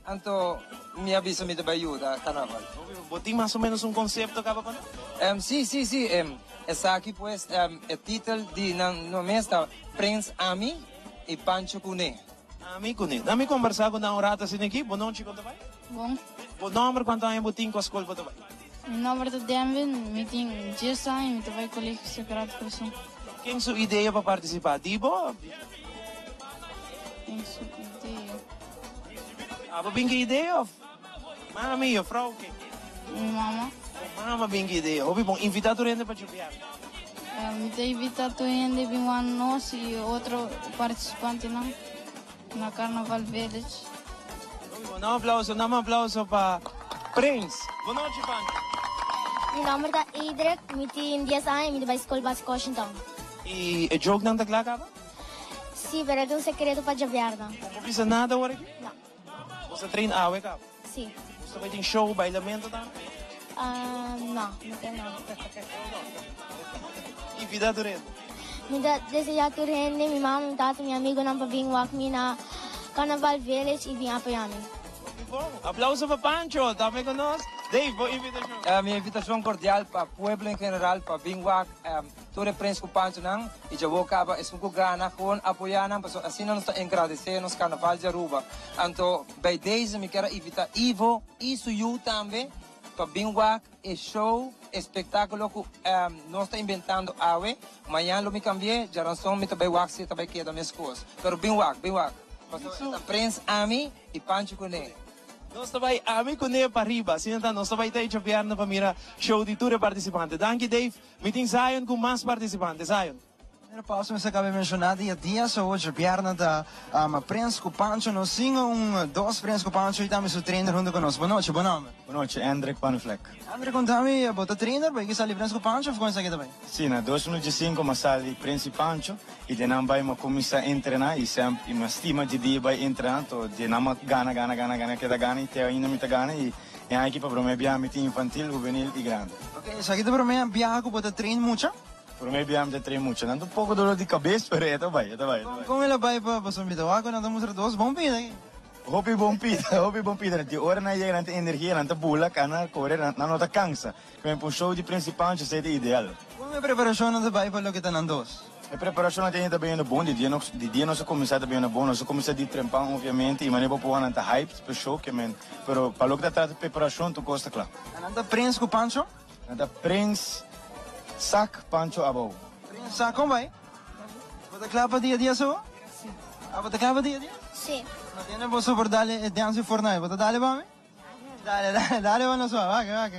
Anto mi a bisa mi ta bai yuda carnaval. Bo tin mas o menos un concepto caba pa nan? Si, si, si. Esaki pues e titel di nan no mes ta Prins Ami y Pancho Cune. Ami Cune. Nan mi conversa cu nan un rato asina aki. Bo nomchi con ta bai? Bon. Bo nomber, cuanto aña bo tin, cua scol bo ta bai? Mi nomber ta Denvin, mi tin dies aña y mi ta bai Colegio Sagrado Corazon. Ken su idea pa participa? Di bo of di? Ken su idea? Abo bin ki idea of mami, juffrouw, ken? Mi mama. Bo mama bin ki idea. Hopi bon. Invita tur hende pa djobiar. Mi ta invita tur hende bin wak nos y otro participantenan na Carnaval Village. Hopi bon. Dam aplauso, dam aplauso pa Prins. Bon nochi, Pancho. Mi nomber ta Idrek, mi tin dies aña y mi ta bai Skol Básiko Washington. Y e jokenan ta kla kaba? Sí, pero e ta un secreto pa djabièrnè. Bo no bisa nada awor aki? No. Bo sa train awe kaba? Sí. Bo sa bai tin show, bailamento tambe? No, no tin nada. Invita tur hende. Mi ta desea tur hende, mi mama, mi tata, mi amigonan pa bin wak mi na Carnaval Village y bin apoya mi. Hopi bon. Aplauso pa Pancho, tambe cu nos. Dave, bo invitacion. Mi invitacion cordial pa pueblo en general pa bin wak Tur e prens ku panchonan i djawó kaba esun ku gana gewoon apoyá nan pasobra asina nos ta engradesé nos karnaval di Aruba. Anto bij deze mi kier a invitá Ivo i su yu tambe pa bin wak e show, e spektákulo ku nos ta inventando awe. Mañan lo mi kambi'é, djaranson mi ta bai wak si e ta bai keda meskos. Pero bin wak, bin wak pasobra e ta prens ami i pancho kuné. Nos ta bai ami kuné pa riba, asina ta nos ta bai ta e djabièrnè pa mira show di tur e partisipante. Danki Dave. Mi tin Zion ku mas partisipante. Zion. Manera Paus mester cabe menciona dia dia so ocho bierna ta Prins cu Pancho nos tin un dos Prins cu Pancho y tambe su trainer hunto cu nos. Bon nochi, bo nomber? Bon nochi, Hendrik van Vleck. Hendrik contami bo ta trainer, bo yega sali Prins cu Pancho of con esaki ta bay? Si, na 2015 mi a sali Prins y Pancho y den nan bay mi a cuminsa entrena y semper y mi a stima di dia bay entrena to den nan mi a gana gana gana gana keda gana y te ainda mi ta gana y e aña aki pa prome biaha mi tin infantil, hubenil y grandi. Ok, esaki ta prome biaha cu bo ta train mucha? Prome biaha mi ta train mucha. Nan ta un poco dolor di cabes, pero e ta bay, e ta bay, e ta bay. Con el a bay pa pasobra mi ta wak cu nan ta mustra dos bon pida aki. Hopi bon pida, hopi bon pida. Di ora nan yega nan tin energia, nan ta bula, cana, core, nan no ta cansa. Pero pa un show di Prince y Pancho esey ta ideal. Con e preparacionnan ta bay pa loke ta nan dos? E preparacionnan ta yendo ta bayendo bon, di dia nos, di dia nos a cuminsa ta bayendo bon. Nos a cuminsa di trempan obviamente y manera bo por wak nan ta hyped pa e show, ke men, pero pa loke ta trata preparacion tur cos ta cla. Nan ta Prince cu Pancho? Nan ta Prins Sak Pancho Abou. Prins Sak kon bai? Bo ta kla pa dia dia so? Si. Ah, bo ta kla pa dia dia? Si. No tene bo so por dale e dance Fortnite. Bo ta dale pa mi? Dale, dale, dale pa nos wak. Wak, wak.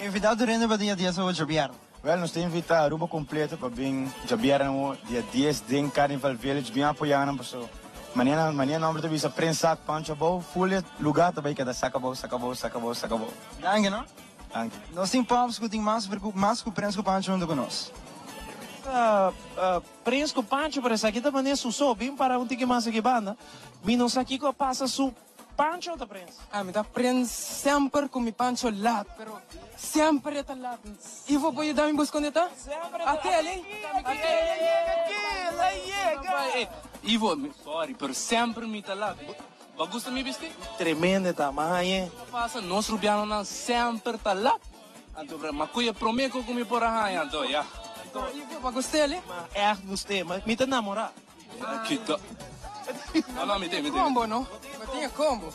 Invita tur hende pa dia dia so djabièrnè. Wel, nos ta invita Aruba completo pa bin djabièrnè awo dia dies den Carnival Village. Bin apoya nan paso manera manera nomber ta bisa Prins Sak Pancho Abou, full e lugar ta bay keda sak abou, sak abou, sak abou, sak abou. Danki no. Danki. Nos tin pops ku tin mas mas ku Prins ku Pancho hunto ku nos. Prins ku Pancho pero esaki ta manera su so bin para un tiki mas aki banda mi no sa kiko a pasa su Pancho ta Prins. Ami ta Prins semper ku mi Pancho lat pero semper e ta lat Ivo por yuda mi buska unda e ta? Ate li ate li. Ivo sorry pero semper mi ta lat. Bo gusta mi bisti? Tremendo ta, ma hañ'e. Kiko pasa? Nos rubianonan semper ta lat. Anto bra, ma kuye prome ku ku mi por a haña anto, ya. Anto, Ivo, bo gust'é li? Ma ègt gust'é, ma mi ta namorá. Kita. No, no, mi tin, mi tin. Combo, no? Bo tin e combo.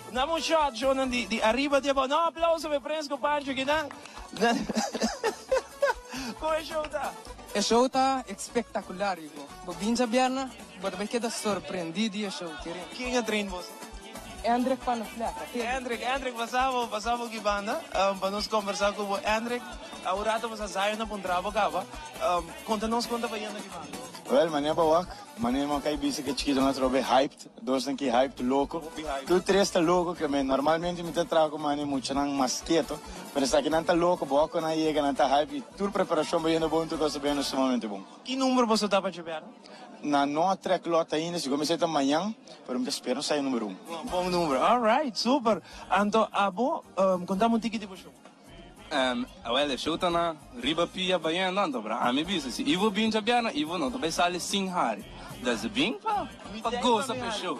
Dame un shot, shownan di, di ariba di abou. No aplauso pa e prens ku Pancho kinan. Kon e show ta? E show ta espectacular, Ivo. Bo bin djabièrnè, bo ta bai keda sorprendí di e show, kere. Ken a train boso? Endrick pa nos lèk, a tende. Endrick, Endrick, pasa bo, pasa bo ki banda, pa nos kombersá ku bo. Endrick, un rato bo sa Zion a puntra bo kaba. Konta nos kon ta bayendo ki banda. Wèl, manera bo wak, manera mi a kai bisa ku e chikitonan ta roba e hyped, dosnan ki hyped loko. Tur tres ta loko, ke men normalmente mi ta traha ku mane muchanan mas keto, pero esakinan ta loko, bo wak ku nan yega nan ta hype i tur preparashon bayendo bon, tur kos ta bayendo sumamente bon. Ki number boso ta pa djobièrnè? Nan no a trek lot ainda, sigur mester ta mañan, pero mi ta spera nos haya number un. Bon number, alright, super. Anto abo, konta mi un tiki di bo show. Awel, e show ta na riba pia bayendo, anto bra ami bisa si Ivo bin djabièrnè, Ivo no ta bay sali sin hari. Dus bin pa gosa pa e show.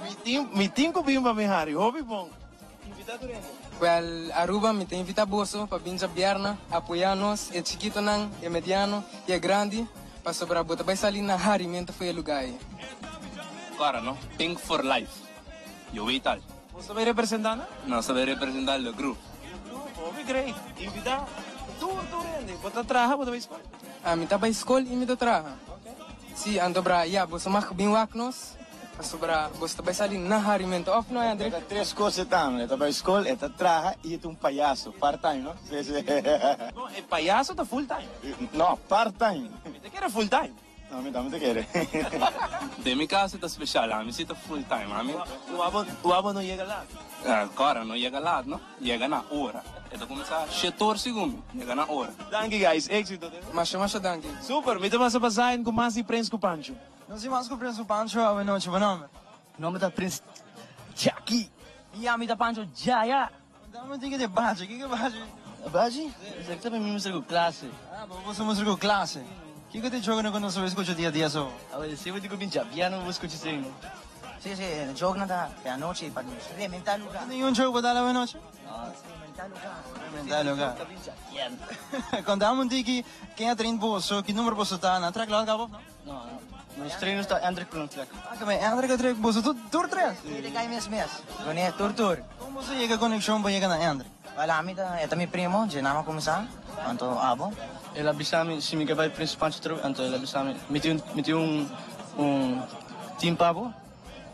Mi tin ku bin pa mi hari, hopi bon. Invita tur hende. Wel, Aruba, mi ta invita boso pa bin djabièrnè apoyá nos, e chikitonan, e mediano i e grandi, pasobra bo ta bai sali na harimento for e lugá ei. Kòrda no, Pink for life. Yo weet al. Boso ta bai representá nan? Nos ta bai representá Le Group. Le Group, hopi great. Invita tur tur hende. Bo ta traha, bo ta bai skol? Ami ta bai skol i mi ta traha. Sí, anto bra, ya, boso mag bin wak nos. Pasobra boso ta bai sali na harimento, of no, Hendrik? E ta tres kos e ta, e ta bai skol, e ta traha i e ta un payaso, part time, no? Si, si. No, e payaso ta full time. No, part time. Mi ta kere full time. No, mi tambe ta kere. Den mi kaso e ta special, ami si ta full time, ami. U abo no yega laat? Kòrda, no yega laat, no. Yega na ora. E ta kuminsá shetor segun mi. Yega na ora. Danki guys, éxito. Masha masha danki. Super, mi ta pasa pa Zion ku mas di Prens ku Pancho. Nos tin mas ku Prins ku Pancho awe nochi. Bo nomber? Mi nomber ta Prins Chucky. I ami ta Pancho Jaya. Dame un tiki di bachi. Kiko bachi? Bachi? Esaki ta mi mustra ku klase. Ah, bo boso mustra ku klase. Kiko ta e jokenan ku nos a skucha dia dia so? Awe, si bo di ku bin djabiano bo skucha esei no. Si, si, e jokenan ta e anochi pa nos rementá lugá. No tin ningun joke bo dal awe nochi? No, rementá lugá. Rementá lugá. Kontame un tiki, ken a train boso? Ki number boso ta? Nan trek lòt kaba of no? No, nos trainers ta Hendrik ku Trek. Ah, keme Hendrik a trek boso tur, tur tres? Si, de kai mes mes. Wanneer tur tur. Kon boso yega konekshon pa yega na Hendrik? Wel, ami ta, e ta mi primo, dje nan a kuminsá, anto abo. El a bisa mi si mi ke bai Prins Pancho trobe, anto el a bisa mi, mi tin, mi tin un, un team pa bo,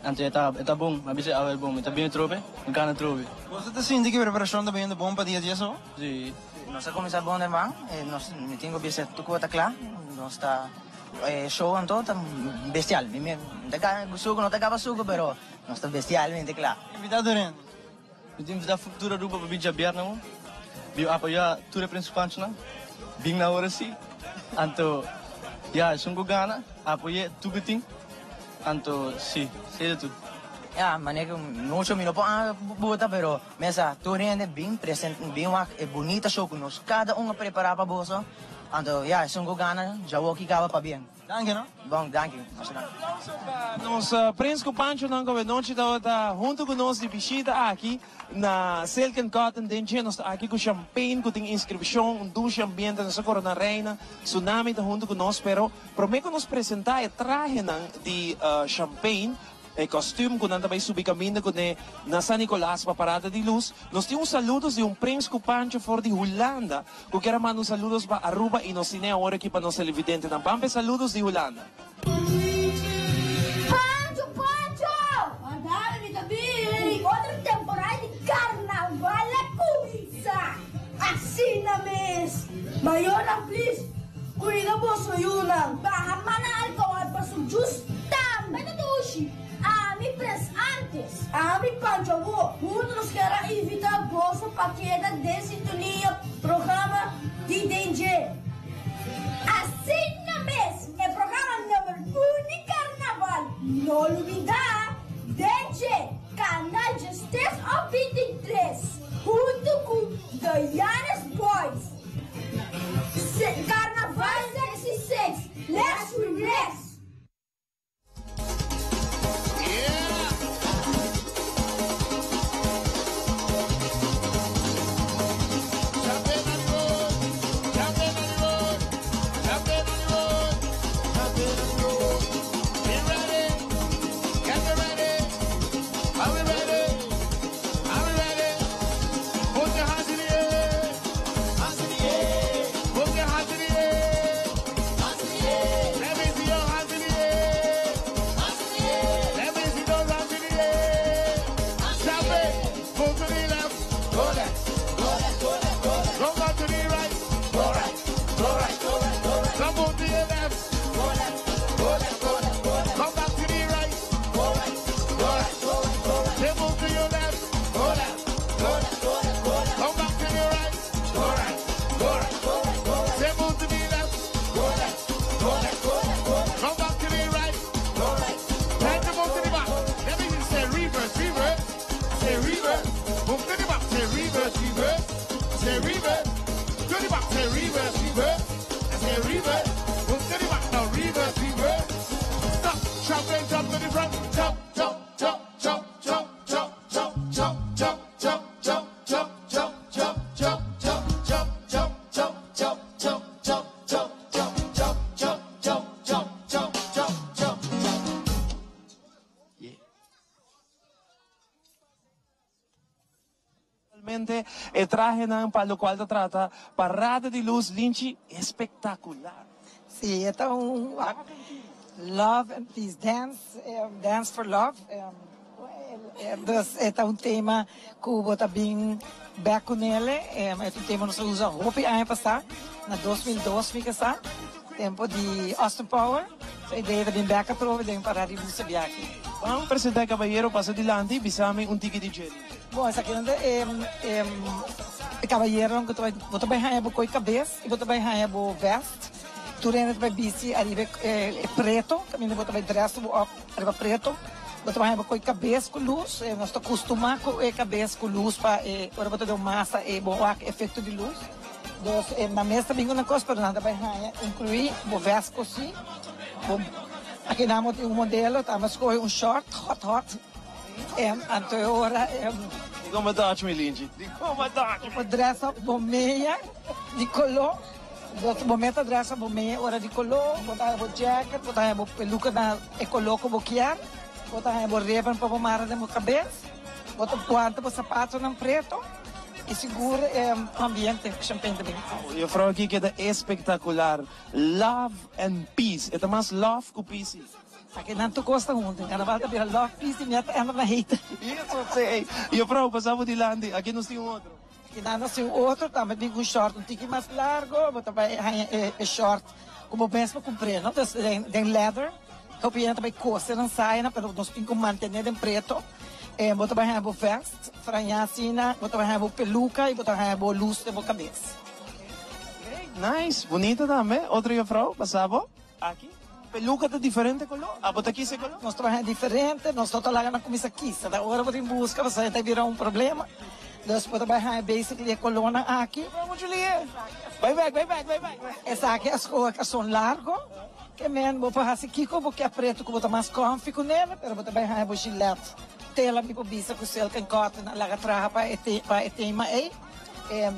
anto e ta, e ta bon. Mi a bisa awel bon, mi ta bini trobe, mi gana trobe. Boso ta sinti ku e preparashon ta bayendo bon pa dia dje so? Si. Nos a kuminsá bon herman, nos, mi tin ku bisa tur ku ta kla. Nos ta e show anto ta bestial. Mi mi ta gana suku, no ta gaba suku, pero nos ta bestialmente kla. Invita tur hende. Mi ta invita tur Aruba pa bin djabièrnè awo. Bin apoyá tur e prinsipantenan. Bin na ora sí. Anto ya esun ku gana apoy'é tur ku tin. Anto sí, esei ta tur. Ya, manera ku mucho mi no por buta, pero mesa tur hende bin present, bin wak e bunita show ku nos kada un a prepará pa boso. Anto ya, esun ku gana djawoki kaba pabien. Danki no. Bon, danki. Masha danki. Aplauso pa nos Prins ku Panchonan ku awenochi tabata huntu ku nos di bishita aki na Silk and Cotton den dje. Nos ta aki ku champagne ku tin inscripcion, un dushi ambiente. Nos a corona Reina Tsunami ta huntu ku nos, pero prome ku nos presenta e trahenan di champagne, E kostuum ku nan ta bai subi kaminda kuné na San Nicolas pa Parada di Luz. Nos tin un saludos di un prins ku Pancho for di Hulanda ku kier a manda un saludos pa Aruba i nos tine awor aki pa nos televidentenan. Ban pa e saludos di Hulanda. Pancho, Pancho! Wardami mi ta bini! Otro temporada di carnaval a cuminsa! Asina mes! Mayornan please cuida boso yunan! Baha mana alcohol pa su jus tambe ta dushi! Ami pres antes! Ami Pancho awor! Hunto nos kier a invita boso pa keda den sintonia programa di Den Dje! Asina mes! E programa number un di carnaval! No lubida! Den Dje! Canal 13 of 23! Huntu ku The Yanes Boys, Carnaval Sexy Sex, Let's Relax! Realmente e trahenan pa locual ta trata Parada di Luz Linchi espectacular. Si, e ta un Love and Peace Dance, Dance for Love. Dus e ta un tema cu bo ta bin bek cu nele. E ta un tema nos a usa hopi aña pasa, na 2002 mi casa, tempo di Austin Power. So e idea ta bin bek atrobe den Parada di Luz abiaki. Ban presenta e cabayero pasa dilanti, bisa mi un tiki di dje. Bon, esaki nan ta e e cabayeronan cu ta bai, bo ta bai haña bo coy cabes y bo ta bai haña bo vest. Tur hende ta bai bisti ariba e preto, caminda bo ta bai dress bo op ariba preto. Bo ta bai haña bo coy cabes cu luz, nos ta custuma cu e cabes cu luz pa e ora bo ta den un masa e bo wak efecto di luz. Dus nan mes ta bin cu nan cos, pero nan ta bai haña inclui bo vest cosi, bo aki nan bo tin un modelo, ta amba scoge un short hot hot. Anto e ora e. Di kon bo touch mi Linchi? Di kon bo touch mi? Bo dress up bo meya di koló. Bo meta dress up bo meya ora di koló. Bo ta haña bo jacket, bo ta haña bo peluka na e koló ku bo kier. Bo ta haña bo ribbon pa bo mara den bo kabes. Bo ta wanta bo sapatonan preto. I sigur e ambiente champagne ta bin. Juffrouw aki keda espektakular. Love and peace. E ta mas love ku peace. Aki nan tur kos ta huntu. Carnaval ta bira love, peace y mia ta enda na hate. Eso si. Juffrouw, pasa bo dilanti. Aki nos tin un otro. Aki nan nos tin un otro. Tambe tin un short un tiki mas largo. Bo ta bai haña e short. ku bo mes por kumpr'é, no? Dus den den leather, hopi hende ta bai kose nan sayanan, pero nos tin ku mantené den preto. Bo ta bai haña bo vest frañá asina, bo ta bai haña bo peluka i bo ta haña bo lus den bo kabes. Nice, bunita tambe. Otro juffrouw, pasa bo aki. Peluka ta diferente koló? Abo ta kisa e koló? Nos ta bai haña diferente, nos no ta laga nan kuminsá kisa. Ta ora bo tin buska pasobra ta bira un problema. Dus bo ta bai haña basically e kolónan aki. Muchu lihe. Bai bek, bai bek, bai bek. Esaki a skohe karson largo. Ke men bo por hasi kiko bo ke pretu ku bo ta mas comfy ku nel, pero bo ta bai haña bo gilet tela mi por bisa ku silk and cotton a laga traha pa e pa e tema ei.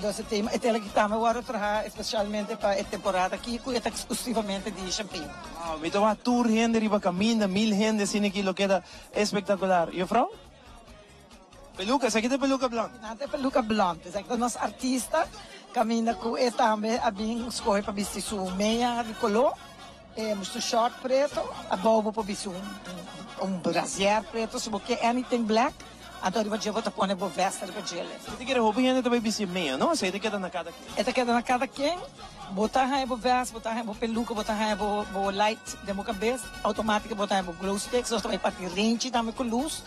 Dus e tema e tela aki tambe wòrdu traha espesialmente pa e temporada aki ku e ta eksklusivamente di Champagne. Wow, mi ta wak tur hende riba kaminda, mil hende asina aki lo keda espektakular. Juffrouw? Peluca, esaki ta peluca blond. Nan ta e peluca blond. Esaki ta nos artista caminda cu e tambe a bin scoge pa bisti su meya di color, su short preto, abao bo por bisti un brazier preto si bo ke anything black, anto riba dje bo ta pone bo vest riba djele. Mi ta kere hopi hende ta bay bisti meya, no? Esaki ta keda na cada ken. E ta keda na cada ken. Bo ta haña bo vest, bo ta haña bo peluca, bo ta haña bo light den bo cabes, automatico bo ta haña bo glow sticks, nos ta bay parti renchi tambe cu luz.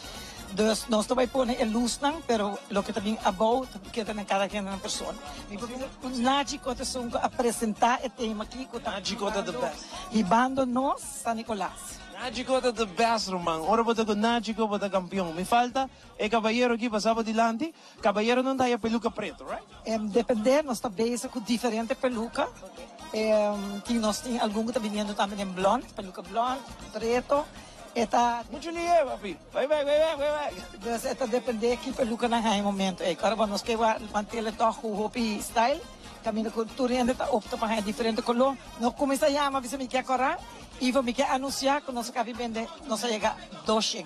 Dus nos ta bai pone e lusnan, pero loke ta bin abou ta keda na kada kende nan persona. Mi por bisa ku Nachi Kota esun ku a presentá e tema aki ku ta Nachi Kota the best. Hibando nos San Nicolas. Nachi Kota the best ruman. Ora bo ta ku Nachi Ko bo ta kampion. Mi falta e kabayero aki pasa bo dilanti. Kabayeronan ta haya peluka preto, right? Depende, nos ta bezig ku diferente peluka. Tin nos tin algun ku ta biniendo tambe den blond, peluka blond, preto. E ta. Muchu lihe, papi. Bai bek, bai bek, bai bek. Dus e ta depende ki peluka nan haña e momento ei. Ora bo nos ke mantele tòg ku hopi style, kaminda ku tur hende ta opta pa haña diferente koló. No kuminsá yama bisa mi ke kòrá, Ivo mi ke anunsiá ku nos a kabi bende, nos a yega doshen.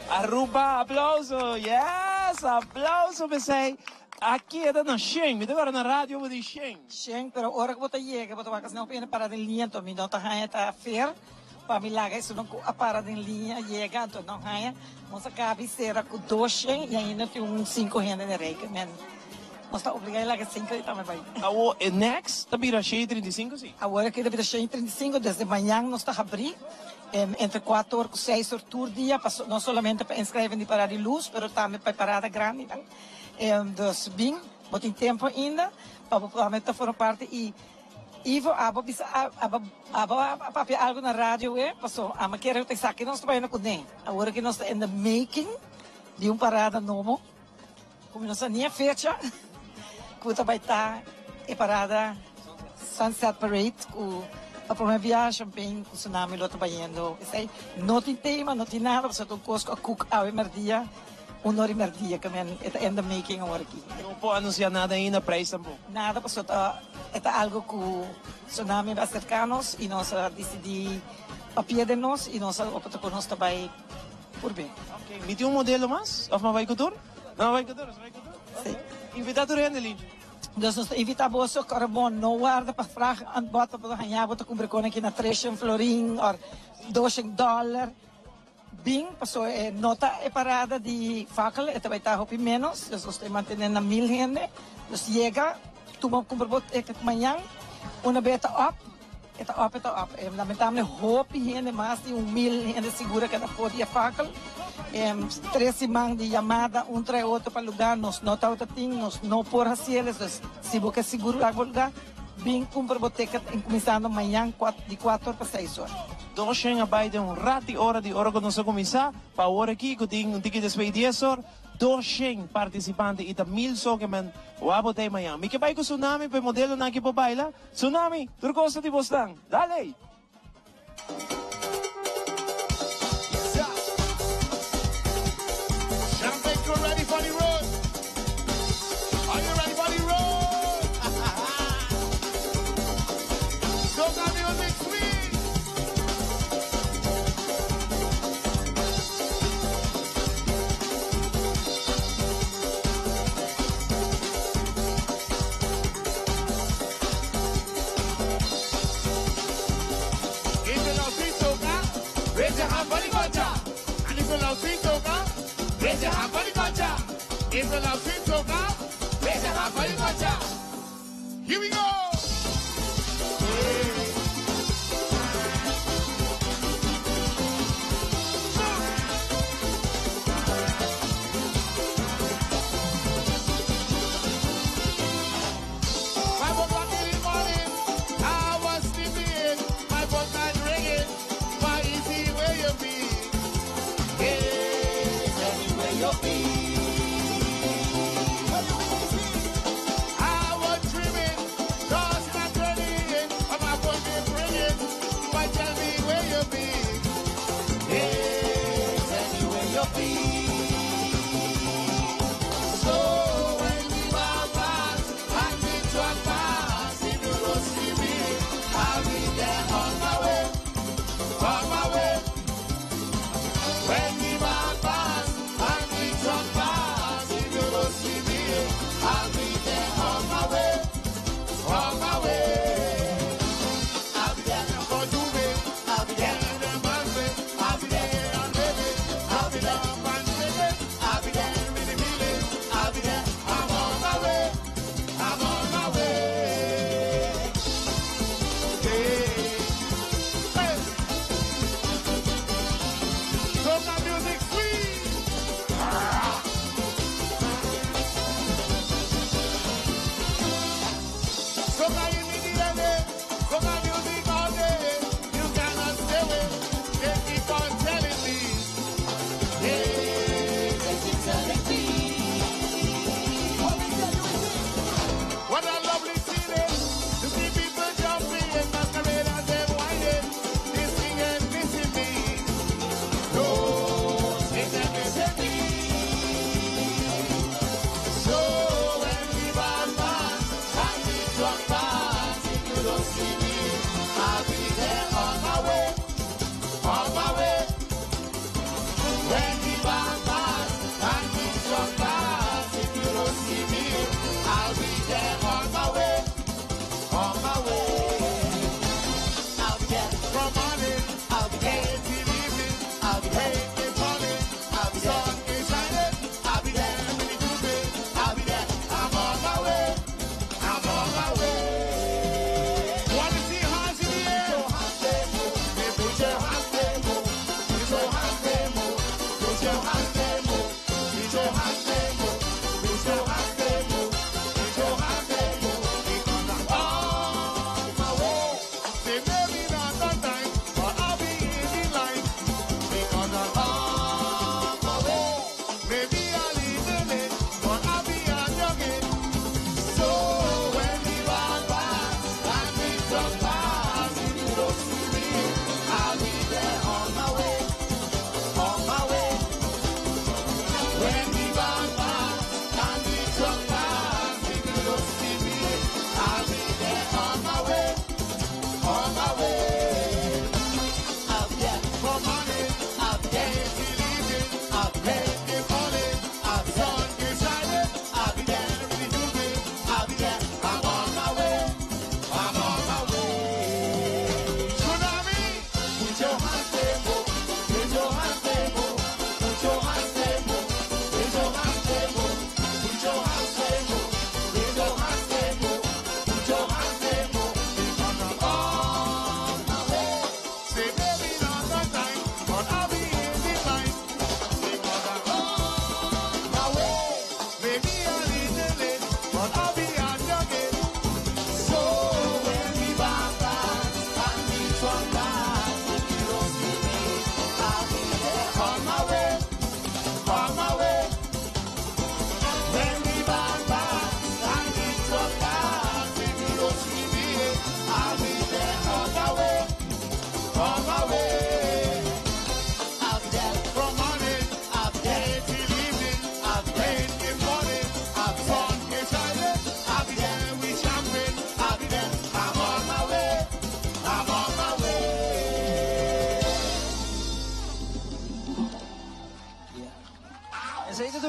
Aruba, aplauso! Yes! Aplauso p'esei. A keda na shen. Mi ta kòrda na radio bo di shen. Shen, pero ora ku bo ta yega bo ta wak asina hopi hende para den liña, anto mi no ta haña ta fair. Pa mi laga esunnan ku a para den liña yega, anto nan haña nos a kabi sera ku doshen i ainda tin un sinku hende den rei. Men nos ta obligá di laga sinku di tambe bai. Awor e next ta bira shen i 35 si? Awor aki ta bira shen i 35, desde mañan nos ta habrí entre kuater or ku seis or tur dia pa no solamente pa inskrèven di parada di lus pero tambe pa e parada grandinan. Dus bin, bo tin tempu ainda pa bo tambe ta forma parti i. Ivo, abo bisa abo abo a papia algo na radio we, paso amo kere esaki nos ta bayendo kuné. Awor aki nos ta in the making di un parada nobo ku mi no sa ni e fecha ku ta bai ta e parada Sunset Parade ku pa prome biaha Champagne ku Tsunami lo ta bayendo. Esei no tin tema, no tin nada pasobra ta un kos ku a kuk awe merdia. Un ora i merdia ke men e ta in the making awor aki. No por anuncia nada ainda, prijs tampoco. Nada pasobra ta e ta algo ku Tsunami a acerca nos i nos a dicidi papia den nos i nos a opta ku nos ta bai purbe. Ok, mi tin un modelo mas of mi a bai ku tur? No a bai ku tur, nos a bai ku tur? Si. Invita tur hende Linchi. Dus nos ta invita boso kòrda bon no warda pa vraag antbod pa bo haña bo ta kumpra kon aki na treshen florin or doshen dollar. Bin, paso e no ta e parada di fakkel, e ta bai ta hopi menos, dus nos ta mantene na mil hende. Dus yega, tuma kumpra bo ticket mañan, una be e ta op, e ta op, e ta op. E lamentablemente hopi hende, mas di un mil hende sigur a keda for di e fakkel. Tres siman di yamada un trae otro pa luga, nos no tabata tin, nos no por haci el, dus si bo ke sigur bo luga, Bin kumpra bo ticket en kuminsando mañan di kuater pa seis or. Doshen a bai den un rat di ora di ora ku nos a kuminsá pa awor aki ku tin un tiki despues di dies or, doshen partisipante i ta mil so ke men wak bo tei mañan. Mi ke bai ku Tsunami pa e modelonan aki por baila. Tsunami, tur kos ta di bosnan. Dale! Here we go!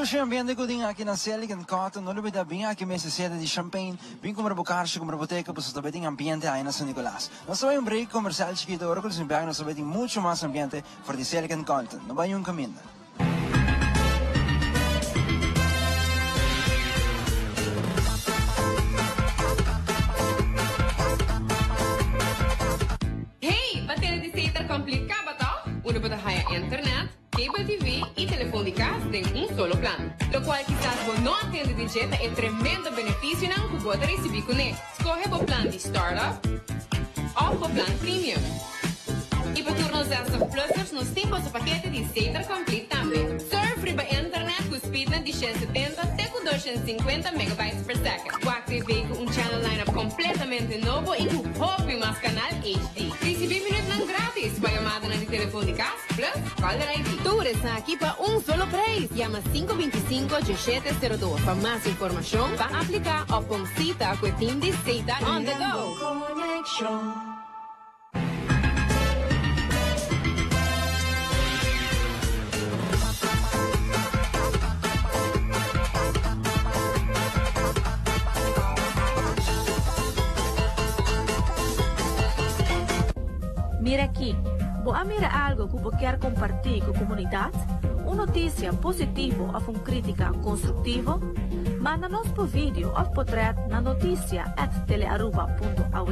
Dushi ambiente ku tin aki na Selig and Cotton. No lubida bin aki mes e sede di Champagne. Bin kumpra bo karchi, kumpra bo teken pasobra ta bai tin ambiente ahi na San Nicolas. Nos ta bai un break komersial chikito ora ku nos bin bek nos ta bai tin muchu mas ambiente for di Selig and Cotton. No bai niun kaminda. Hey, pa tene di Setar complica ba toch? Unda bo ta haya internet, cable TV y telefon di cas den un solo plan. Locual kisas bo no a tende di dje ta e tremendo beneficionan cu bo ta ricibi cune. Scoge bo plan di Startup of bo plan Premium. Y pa tur nos zestig plussers nos tin boso pakete di Setar Complete tambe. Surf riba internet cu speednan di 170 te cu 250 megabytes per second. Wak TV cu un channel lineup completamente nobo y cu hopi mas canal HD. Ricibi minutnan gratis pa yamadanan di telefon di cas plus caller ID. Tur esaki pa un solo prijs. Yama 525 1702 pa mas informacion, pa aplica of pon cita cu e team di Setar On The Go. Mira aki, bo a mira algo cu bo kier comparti cu comunidad? Un noticia positivo of un critica constructivo? Manda nos bo video of potret na noticia at telearuba.aw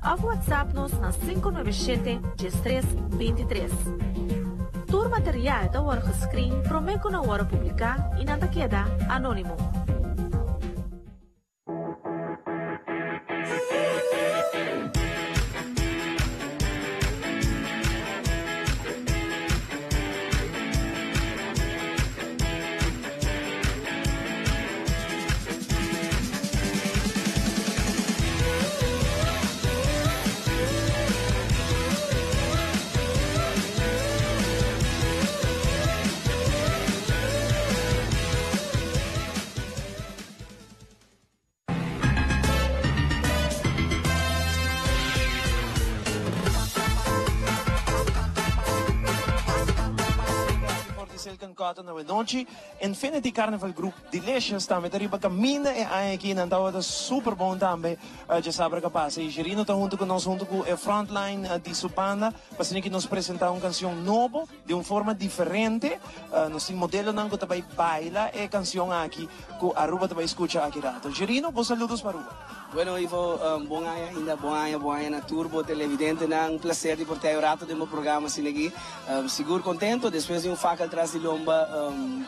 of WhatsApp nos na 597 13 23. Tur material ta wòrdu gescreen promé ku nan wòrdu publiká i nan ta keda anónimo. Silk and Cotton awe nochi. Infinity Carnival Group Delicious tambe ta riba caminda e aña aki. Nan tabata super bon tambe djasabra ca pasa. Y Jerino ta hunto cu nos hunto cu e frontline di su banda pa asina ki nos presenta un cancion nobo di un forma diferente. Nos tin modelonan cu ta bay baila e cancion aki cu Aruba ta bay scucha aki rato. Jerino, bo saludos pa Aruba. Bueno Ivo, bon aña ainda, bon aña, bon aña na tur bo televidentenan. Un placer di por ta e rato den bo programa asina aki. Sigur contento, despues di un fakel tras di lomba,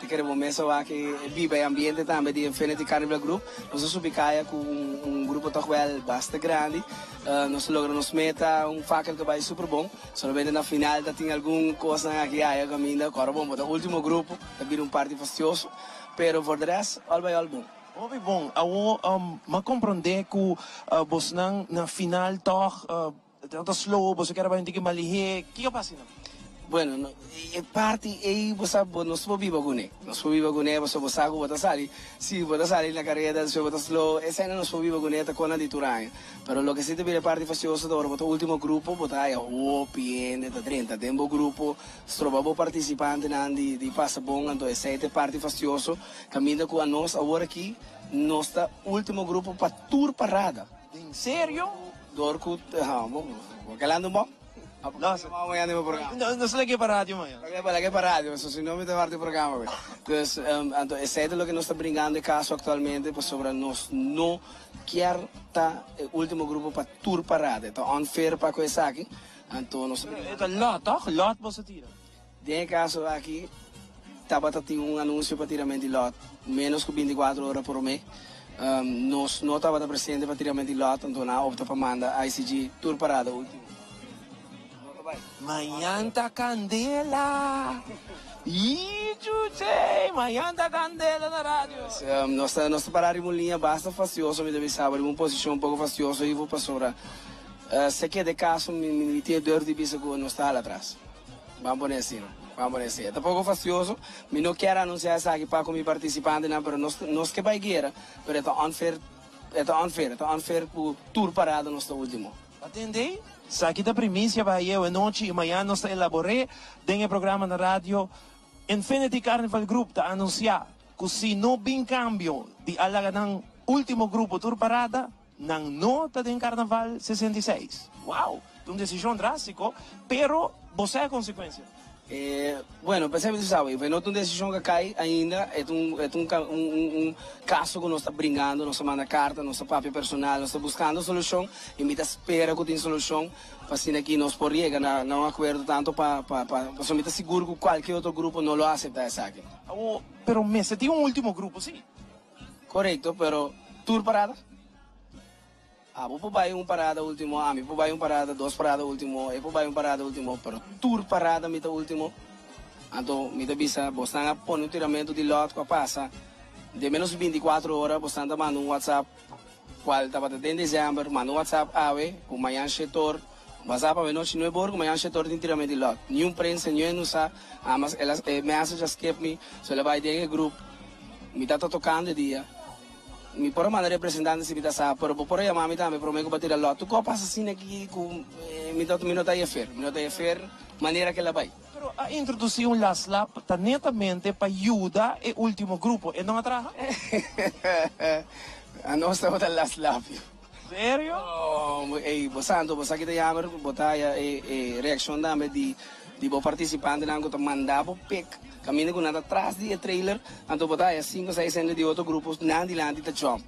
ta kere bo mes a wak e biba e ambiente tambe di Infinity Carnival Group. Nos a subi caya cu un grupo toch wel basta grandi. Nos a logra nos meta, un fakel cu a bay super bon. Solamente na final ta tin algun cosnan aki aya caminda, cu ora bon bo ta ultimo grupo, ta bira un parti fastioso, pero voor de rest al bay al bon. Hopi bon. Awor m'a comprende cu bosnan na final toch ta slow, boso kier a bai un tiki mas lihé. Kiko a pasa einan? Bueno, no, e parti ei bo sa bo nos por biba kuné. Nos por biba kuné pasobra bo sa ku bo ta sali. Si bo ta sali na kareda despues bo ta slow, eseinan nos por biba kuné ta kona di tur aña. Pero loke si ta bira e parti fastioso ta ora bo ta ultimo grupo bo ta haya hopi hende ta drenta den bo grupo, stroba bo partisipantenan di di pasa bon, anto esei ta e parti fastioso. Kaminda ku anos awor aki nos ta ultimo grupo pa tur parada. Den serio? Door ku ha bo bo kalando un bò? No no no sa lag'e pa radio maña. Lag'e pa lag'e pa radio pasobra si no mi ta parti programa awe. Dus anto esei ta loke nos ta bringando e kaso aktualmente pasobra nos no kier ta e ultimo grupo pa tur parada. E ta unfair pa ku esaki anto nos ta bringando. E ta lot toch? Lot boso tira? Den e kaso aki tabata tin un anunsio pa tirament di lòt ménos ku bintikuatro ora promé. Nos no tabata presente pa tirament di lòt, anto nan a opta pa manda ICG tur parada último. No ta bai. Mañan ta kandela! Yii chuchey! Mañan ta kandela na radio! Nos ta nos ta pará riba un liña basta fastioso, mi ta bisa bo, riba un posishon poko fastioso, Ivo, pasobra se keda e kaso mi mi tin e durf di bisa ku nos ta hala atras. Ban pone asina, ban pone asina. E ta poko fastioso, mi no kier anuncia esaki pa ku mi partisipantenan, pero nos nos ke bai guera, pero e ta unfair, e ta unfair, e ta unfair ku tur parada nos ta ultimo. Atende, esaki ta primisia pa ayew e nochi i mañan nos ta elabor'é den e programa na radio. Infinity Carnival Group ta anuncia. ku si no bin kambio di a laga nan último grupo tur parada, nan no ta den Karnaval 66. Wow! Ta un desishon drástiko, pero bo sa e konsekuensia. E, bueno, pensé mi sabe, e no ta un desishon ku a kai ainda, e ta un, e ta un, un, un kaso ku nos ta bringando, nos ta manda karta, nos ta papia personal, nos ta buskando solushon i mi ta spera ku tin solushon pa asina aki nos por yega na na un akuerdo tanto pa pa pa pasobra mi ta sigur ku kualke otro grupo no lo aseptá esaki. Awor, pero mester tin un último grupo, sí. Korekto, pero tur parada? Abo por bai un parada ultimo, ami por bai un parada, dos parada ultimo, e por bai un parada ultimo, pero tur parada mi ta ultimo. Anto mi ta bisa, bosnan a pone un tiramentu di lòt ku a pasa den menos di bintikuatro ora, bosnan ta manda un whatsapp kual tabata den desèmber, manda un whatsapp awe ku mañan shetor, whatsapp awe nochi nuebe or ku mañan shetor tin tiramentu di lòt. Niun prensa, niun hende no sa, amas el a e message a skip mi, so el a bai den e grup, mi ta ta tokando e dia. Mi por a manda representante si mi ta sa, pero bo por a yama mi tambe prome ku bo a tira lòt. Tur kos pasa asina aki ku mi ta mi no ta yefer. Mi no ta yefer manera ku el a bai. Pero a introdusí un last lap ta netamente pa yuda e último grupo. E no a traha? Anos tabata last lap yo. Serio? Oh, ey, bo santo, bo sa ki ta yamer, bo ta haya e e reakshon tambe di di bo partisipantenan ku ta manda bo pek kaminda ku nan ta tras di e trailer, anto bo ta haya sinku seis hende di otro grupo nan dilanti ta jump.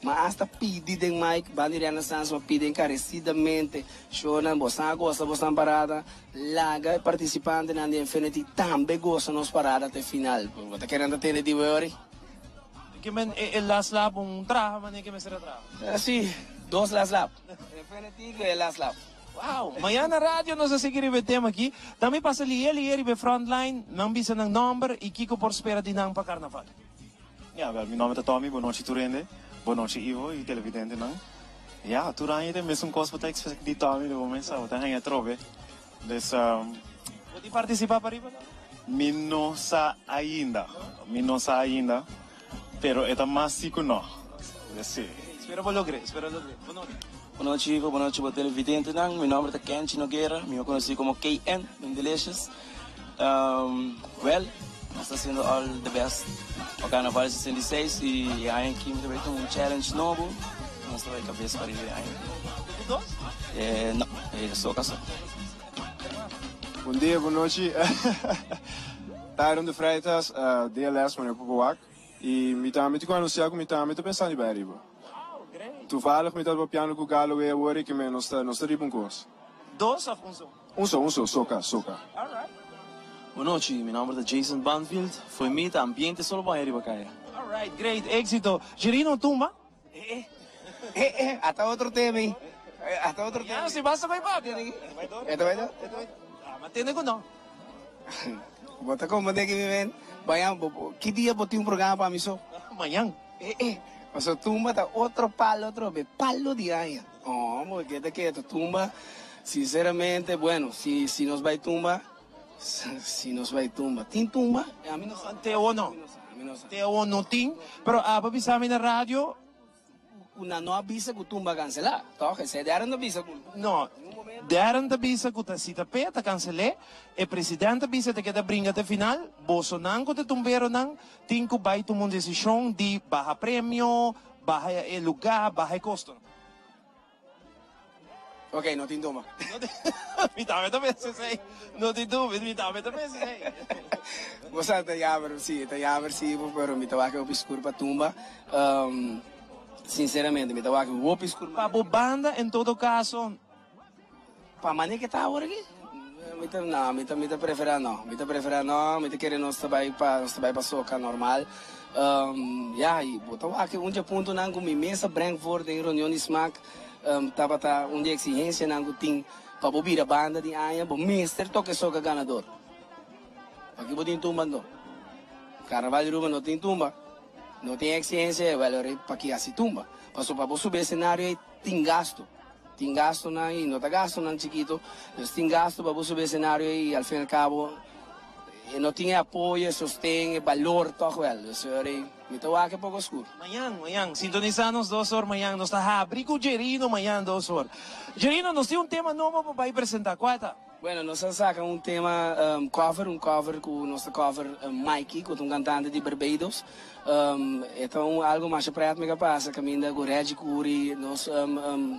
Ma asta pidi den mic, ban di Renaissance ma pidi enkaresidamente, shownan, bosan a gosa bosan parada, laga e partisipantenan di Infinity tambe gosa nos parada te final. Bo ta kere nan ta tende di wori? Ke men e last lap un traha manera ke mester a traha? Si, dos last lap. Infinity ku e last lap. Wow! Mañana na radio nos a sigui riba e tema aki. Tambe pasa lihe lihe riba e front line, nan bisa nan nomber y kico por spera di nan pa carnaval. Ya, wel, mi nomber ta Tommy, bo nochi tur hende, bo nochi Ivo y televidentenan. Ya, tur aña ta e mesun cos bo ta expect di Tommy, bo mesa, bo ta haña atrobe. Dus. Bo tin participa pa riba no? Mi no sa ainda. Mi no sa ainda, pero e ta mas si cu no. Si. Spero bo logr'e, spero logr'e. Bo nochi. Bo nochi Ivo, bo nochi bo televidentenan. Mi nomber ta Kenchi Noguera, mihor conoci como KN den Delicious. Well, nos ta haciendo all the best pa Carnaval 66 y e aña aki mi ta bay tuma un challenge nobo. Nos ta bay cabes pa riba e aña aki. Bo ku dos? No, e soca so. Bon dia, bon nochi. Tyron de Freitas, DLS, manera ku wak. I mi tambe tin ku anunsiá ku mi tambe ta pensando di bai ariba. Toevallig mi tabata papiando ku Galloway awor i ke me nos ta nos ta riba un kos. Dos òf un so? Un so, un so, soka, soka. Bon nochi, mi nomber ta Jason Banfield. Fo'i mi ta ambiente solo baña riba kaya. Alright, great, éxito. Jerino Tumba. Eh, eh, eh, ata otro tema ahí. Ata otro tema. Ya, si basta bai papia. Eto bai do? Ah, ma tende ku no. Bo ta komprende ki mi men? Mañan, ki dia bo tin un programa pa mi so? Mañan. Eh, eh, paso tumba ta otro palo atrobe, palo di aña. Oh, bo keda keto, tumba, sinceramente, bueno, si, si nos bai tumba, si nos bai tumba. Tin tumba? Ami no sa. Te awo no. Te awo no tin, pero abo bisa mi na radio. Ku nan no a bisa ku tumba a kanselá, tòg? Esei Darren ta bisa ku. No, Darren ta bisa ku ta si ta p'e ta kansel'é. E president ta bisa ta keda bringa te final. Bosonan ku ta tumberonan tin ku bai tuma un desishon di baha premio, baha e lugá, baha e kostonan. Ok, no tin tumba. Mi tambe ta pensa esei. No tin tumba, mi tambe ta pensa esei. Bo sa ta yaber, si, ta yaber si, pero mi ta wak e hopi skur pa tumba. Sinceramente, mi ta wak e hopi skur. Pa bo banda, en todo caso. Pa mane ke ta awor aki? Mi ta, no, mi ta, mi ta prefera no. Mi ta prefera no, mi ta kere nos ta bai pa, nos ta bai pa soca normal. Ya, y bo ta wak un dje puntonan ku mi mes a breng voor den reunion di smaak, tabata un di exigencianan ku tin pa bo bira banda di aña, bo mester toca e soca ganador. Paki bo tin tumba anto? Carnaval di Aruba no tin tumba, no tin exigencia, wel ora paki haci tumba? Pasobra pa bo subi escenario ey tin gasto. Tin gastonan y no ta gastonan chikito, dus tin gasto pa bo subi escenario y al fin y al cabo e no tin e apoyo, e sosten, e balor toch wel. Dus ora mi ta wak e poco oscur. Mañan, mañan, sintonisa nos dos or mañan, nos ta habri cu Jerino mañan dos or. Jerino, nos tin un tema nobo pa bay presenta, cual ta? Bueno, nos a saca un tema cover, un cover cu nos ta cover Mikey, cu ta un cantante di Barbados. E ta un algo masha pret mi a pasa caminda cu Reggie Curry, nos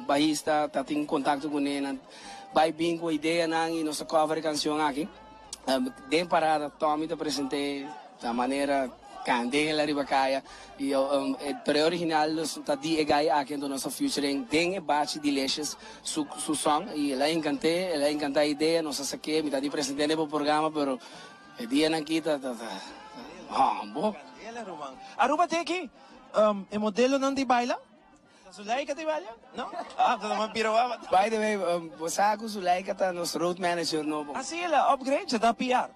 bahista, ta tin contacto cu ne, nan bay bin cu ideanan y nos ta cover e cancion aki. Den parada Tommy ta presente na manera candela riba caya y pero e original nos ta di e guy aki anto nos ta featuring den e bachi Delicious su su song y el a encante el a encanta e idea nos a saque mi ta di presente den bo programa pero e dianan aki ta ta ta hombo. Candela ruman. Aruba teki e modelonan di baila? Ta Zuleika ta baila? No? Ah, ta ma bira wawa. By the way, bo sa cu Zuleika ta nos road manager nobo. Ah, si, el a upgrade, sa ta PR.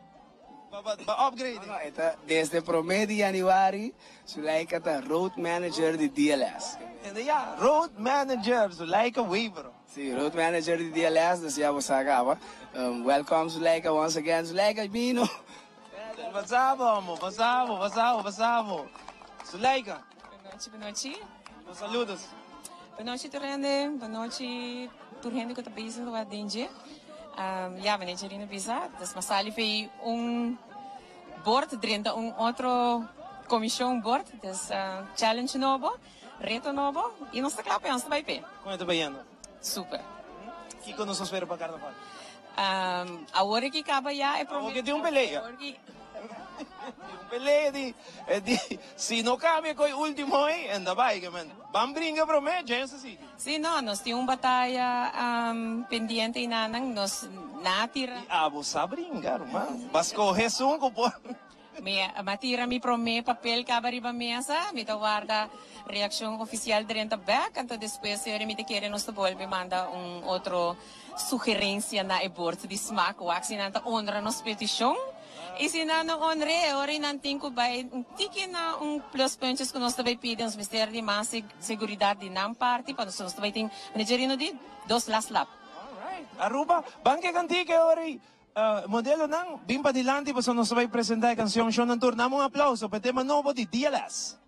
Ba upgrade. No, no, e ta desde prome di januari, Zuleika ta road manager di DLS. Tende ya, road manager Zuleika Wever. Si, road manager di DLS, dus ya bo sa caba. Welcome Zuleika once again. Zuleika, bino. Pasabo, amo, pasabo, pasabo, pasabo. Zuleika. Bonochi, bonochi. Nos saludos. Bonochi tur hende, bonochi tur hende ku ta bezig ku den dje. Ya, meneer Jerino bisa, dus m'a sali fei un bord drenta un otro komishon bord, dus challenge nobo, reto nobo i nos ta kla p'e, nos ta bai p'e. Kon e ta bayendo? Super. Kiko nos ta spera pa karnaval? Awor ki kaba ya e prome. Awor ki tin un pelea. Tin un pelea di di si no cambia cu e ultimo ey en ta bay men ban bringa prome dje sa sigui. Si no, nos tin un bataya pendiente eynanan nos na tira. Y abo sa bringa ruman ba scoge esun cu por. Mi a tira mi prome papel caba riba mesa, mi ta warda reaccion oficial drenta bek, anto despues ora mi ta kere nos ta bolbe manda un otro sugerencia na e bord di smaak wak si nan ta honra nos peticion y si nan no honr'e e ora y nan tin cu bay un tiki na un pluspuntjes cu nos ta bay pidi nos mester di mas seguridad di nan parti pa nos ta bay tin managerino di dos last lap. Aruba, ban ke cantica e ora y Modelonan, bin padilanti pasobra nos ta bai presenta e cancion Shon nan tur. Dame un aplauso pa e tema nobo di DLS.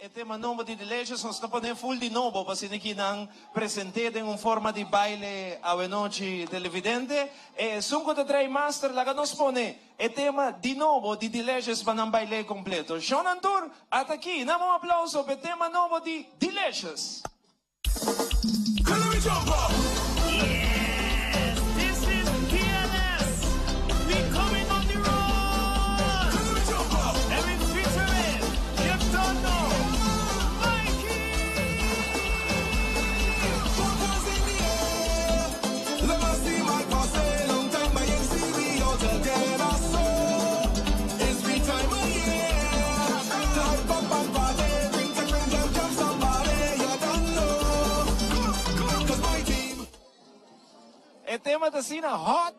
E tema nobo di Delicious nos ta pone full di nobo pa asina ki nan present'é den un forma di baile awenochi televidente. E esun ku ta trae master laga nos pone e tema di nobo di Delicious pa nan bail'é completo. Shownan tur ata aki, nan un aplauso pa e tema nobo di Delicious. E tema ta asina hot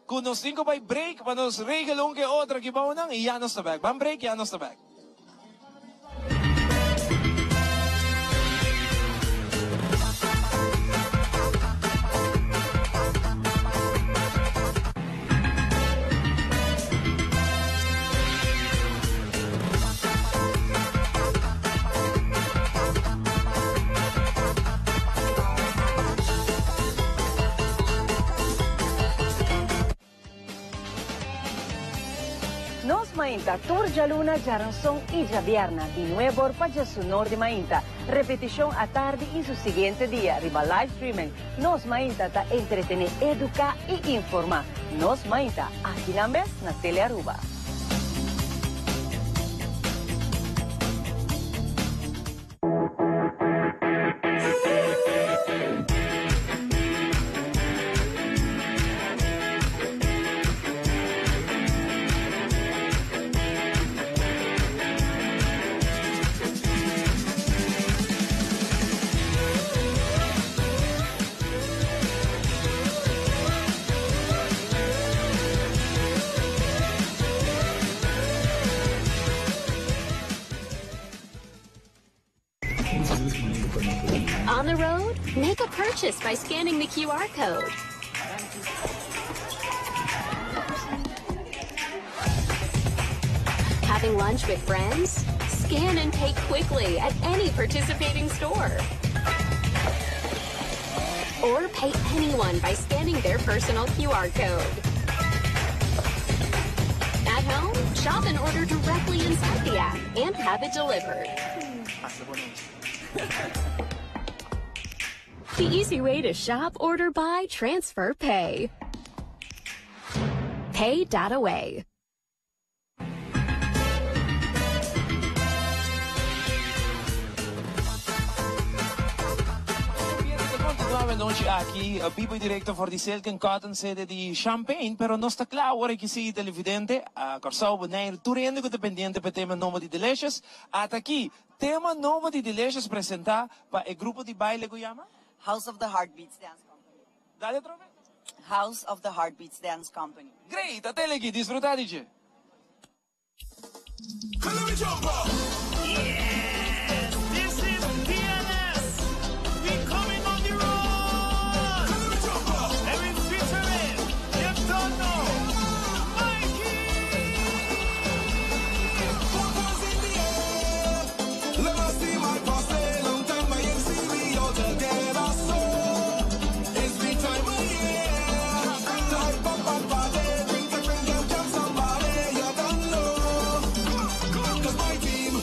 cu nos tin cu bay break pa nos regel un ke otro aki bao nan y ya nos ta back. Ban break ya nos ta back. Nos Mainta tur djaluna, djaranson i djabierna di nuebor pa djasunor di mainta. Repetishon atardi i su siguiente dia riba live streaming. Nos Mainta ta entretené, eduká i informá. Nos Mainta, aki nan mes na Telearuba. road? Make a purchase by scanning the QR code. Having lunch with friends? Scan and pay quickly at any participating store. Or pay anyone by scanning their personal QR code. At home, shop and order directly inside the app and have it delivered. The easy way to shop, order, buy, transfer, pay. Pay dot away. Continuamos nochi aki, bibo y directo for di Silk and Cotton sede di Champagne, pero nos ta cla ora ki sigui televidente, a Corsou, Bonaire, tur hende cu ta pendiente pa e tema nobo di Delicious. Ata aki, tema nobo di Delicious presenta pa e grupo di baile cu yama? House of the Heartbeats Dance Company. Dale otro vez. House of the Heartbeats Dance Company. Great, a tele aki, disfruta di dje. This is DNS. We coming on the road. And we featuring, you don't know, Mikey. Let me see my posse, long time I ain't see we all together. So it's the time of year. Type up and party, drink a drink and jump somebody. You don't know. 'Cause my team,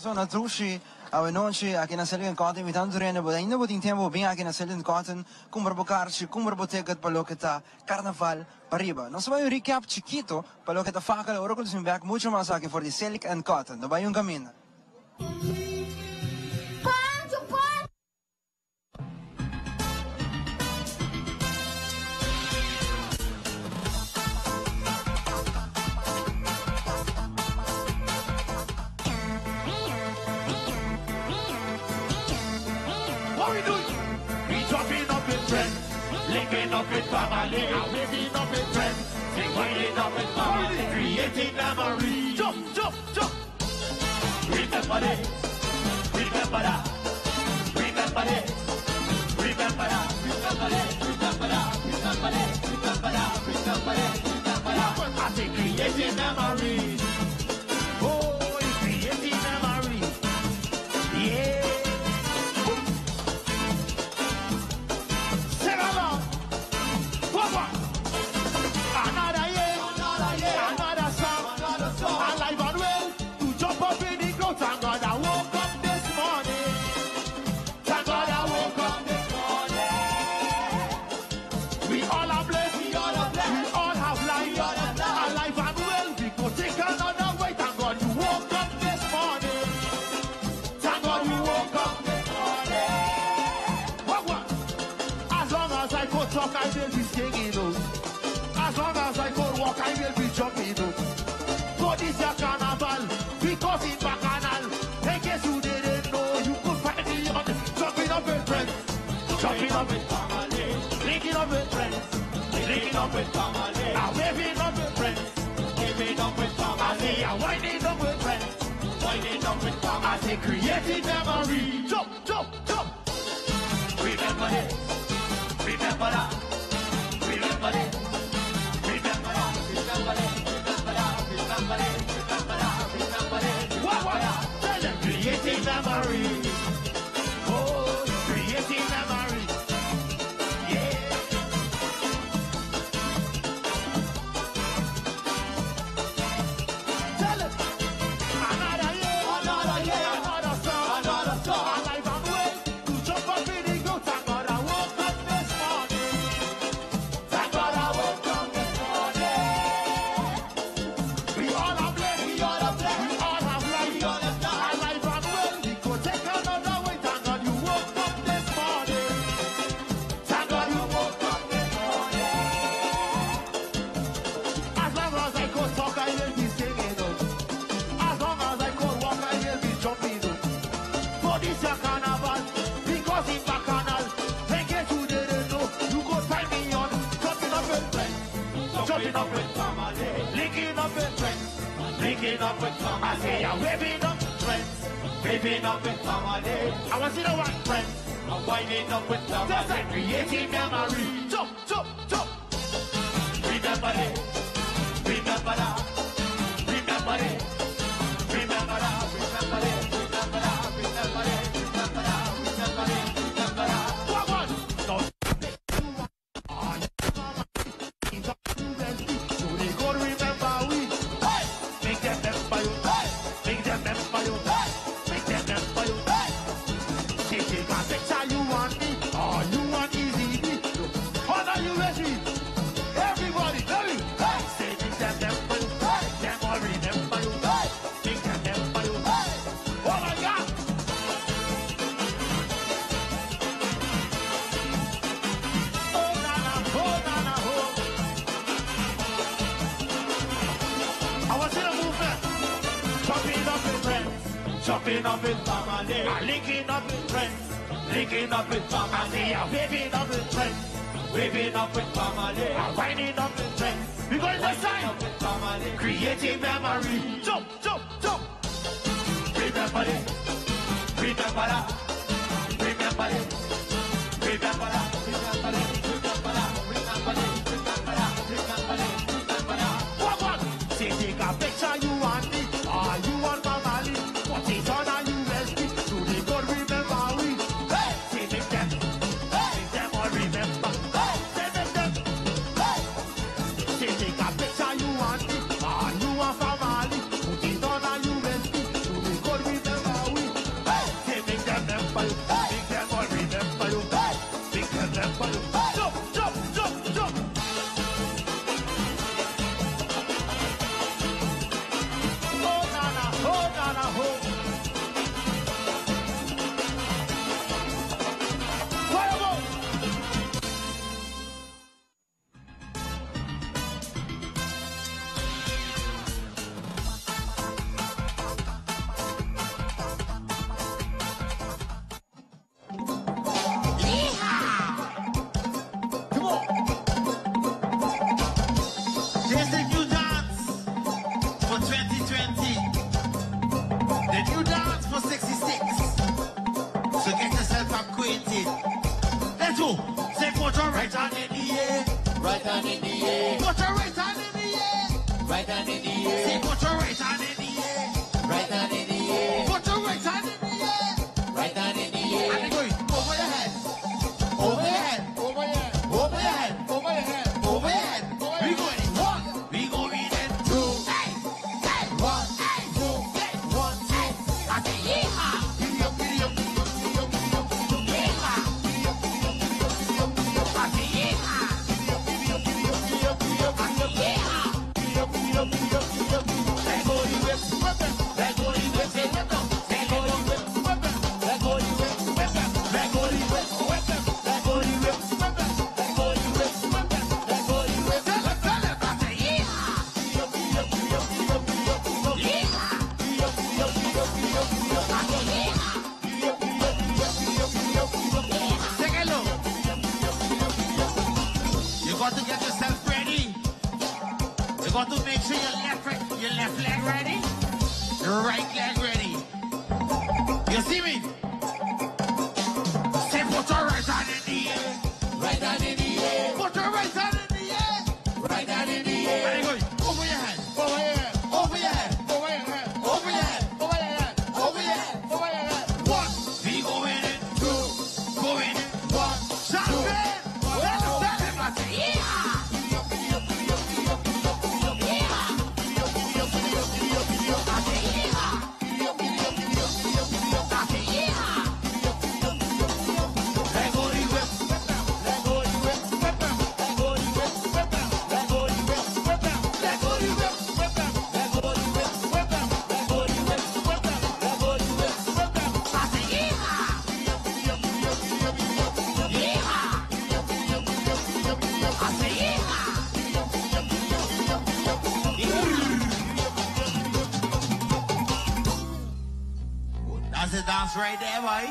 Zona dushi awe nochi aki na Silk and Cotton invitando tur hende bo ainda bo tin tempo bin aki na Silk and Cotton kumpra bo karchi kumpra bo ticket pa loke ta Carnaval pariba. Nos ta bai un recap chikito pa loke ta fakkel ora ku nos bin bek mucho mas aki for di Silk and Cotton. No bai un kaminda. Pancho Pancho. What we doing? We jumping up in friends, linking up with family, and waving up with friends, winding up with family, creating memory. Jump, jump, jump. Remember this, remember that, remember this, remember that, remember this, remember that, remember this, remember that, remember this, remember that. I say creating memories. Oh, creating memories. Yeah. Sing along. One, one. Another year, another year, another song, another song. Alive and well to jump up in the crowd. Thank God I woke up this morning. Thank God I woke up this morning. We all are blessed. We all are blessed. We all have life. We all have life. Alive and well. We go take another way. Thank God you woke up this morning. Thank God you woke up this morning. What, what? As long as I could talk, I will be singing. Oh. As long as I could walk, I will be jumping. Oh. For this year carnival, because in Bacchanal, in case you didn't know, you could find me on jumping up with friends, jumping up with family, linking up with friends, linking up with family, I'm waving up with friends, waving up with family, I say I'm winding up with friends, winding up with family, I say creating memory, jump, jump, jump. Remember this, remember that, remember this, remember that, remember this, remember that, remember this, remember that, remember this, remember that. Tell them creating memory. Oh, creating memory. Yeah. Tell them. Another year, another year, another song, another song. Alive and well to jump up in the ground. Thank God I woke up this morning. Thank God I woke up this morning. We all are blessed. We all are blessed. We all have life. We all have life. Alive and well. We go take another way. Thank God you woke up this morning. Thank God you woke up this morning. As long as I could talk, I will be singing. Oh. As long as I could walk, I will be jumping. Oh. For this year carnival, because in Bacchanal, in case you didn't know, you could find me on jumping up with friends, jumping up with family, linking up with friends, linking up with family. I say I'm waving up with friends, waving up with family. I want to see the one friends, I'm winding up with family. Just like creating memory. Jump, jump, jump. Remember this, remember that, remember this, remember that, remember this, remember that, remember this, remember that, remember this, remember that. One, one. No. So they go remember we. Hey! Make them remember you. Hey! Make them remember you. Hey! Make them remember you. Hey! They take a picture you want me, or you want easy me. Honor you ready. Everybody, let me. Hey! Say make them remember you. Hey! Them all remember you. Hey! Make them remember you. Hey! Oh my God! Oh na na, oh na na, oh. I want to see the movement. Jumping up with friends, jumping up with family, linking up with friends, linking up with family, waving up with friends, waving up with family, winding up with friends. We go in the side, creating memory. Jump, jump, jump. Remember this, remember that, remember this, remember that, remember this, remember that, remember this, remember that, remember this, remember that. One, one. Say take a picture you want me, or you want family. What is on a USB? So they go remember we. Hey, say make them, hey, make them all remember. Hey, say make them, hey. Say take a picture you want me, or you want family. Put it on a USB, so they go remember Right hand in the air. Say put your right hand in the air. Right hand in the air. Put your right hand in the air. Right hand in the air. And it going over your head. Over your head. Over your head. Over your head. Over your head. Over your head. We going in one. We going in two. Hey, hey, one, hey, two, hey, one, two. I say yeehaw. Giddy up, giddy up, giddy up, giddy up, giddy up, giddy up. Yeehaw. Giddy up, giddy up, giddy up, giddy up, giddy up. I say yeehaw. Giddy up, giddy up, giddy up, giddy up, giddy up, giddy up. Yeehaw. Giddy up, giddy up, giddy up, giddy up, giddy up. Let go the whip, whip it. Let go the whip, say whip it. Let go the whip, whip it. Let go the whip, whip it. Let go the whip, whip it. Let go the whip, whip it. Let go the whip, whip it. Let go the whip, tell it, tell it. I say yeehaw. Giddy up, giddy up, giddy up, giddy up, giddy up, giddy up. Yeehaw. Giddy up, giddy up, giddy up, giddy up, giddy up. I say yeehaw. Giddy up, giddy up, giddy up, giddy up, giddy up, giddy up. Take a look. You got to get yourself ready. You got to make sure your left, your left leg ready, your right leg ready. You see me? Say put your right hand in the air. Right hand in the air. Put your right hand in the air. Right hand in the air. And it goes over your head. Over your head. Over your head. Over your head. Over your head. Over your head. Over your head. Over your head. One. We going in. Two. Going in. One. Champagne. Tell them, tell them. I say, yeah. That's the dance right there, boy.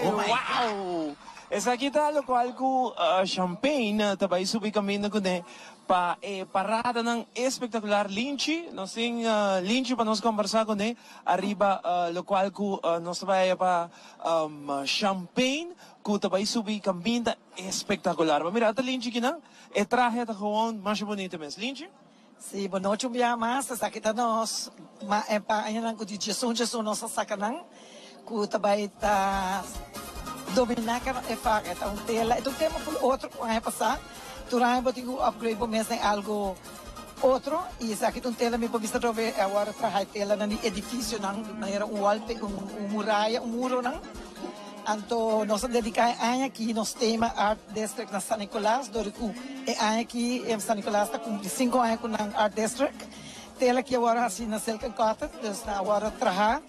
Oh my wow! Esaki ta locual cu Champagne ta bay subi caminda cune pa e paradanan espectacular Linchi. Nos tin Linchi pa nos combersa cune ariba locual cu nos ta bay haya pa Champagne cu ta bay subi caminda espectacular. Bo mira ata Linchi kinan, e trahe ta gewoon masha bunita mes. Linchi? Si, bo nochi un biaha mas, esaki ta nos ma e pañanan ku di djesun djesun nos a saka nan ku ta bai ta dominá e faha. Ta un tela, e ta un tema ful otro ku aña pasá. Tur aña bo tin ku upgrade bo mes den algu otro i esaki ta un tela mi por bisa atrobe awor a traha e telanan di edifisionan manera un wall un muraya, un muronan. Anto nos a dedica e aña aki nos tema Art District na San Nicolas dor cu e aña aki San Nicolas ta cumpli cinco aña cu nan Art District. Tel aki a worde haci na Silk and Cotton, dus nan a worde traha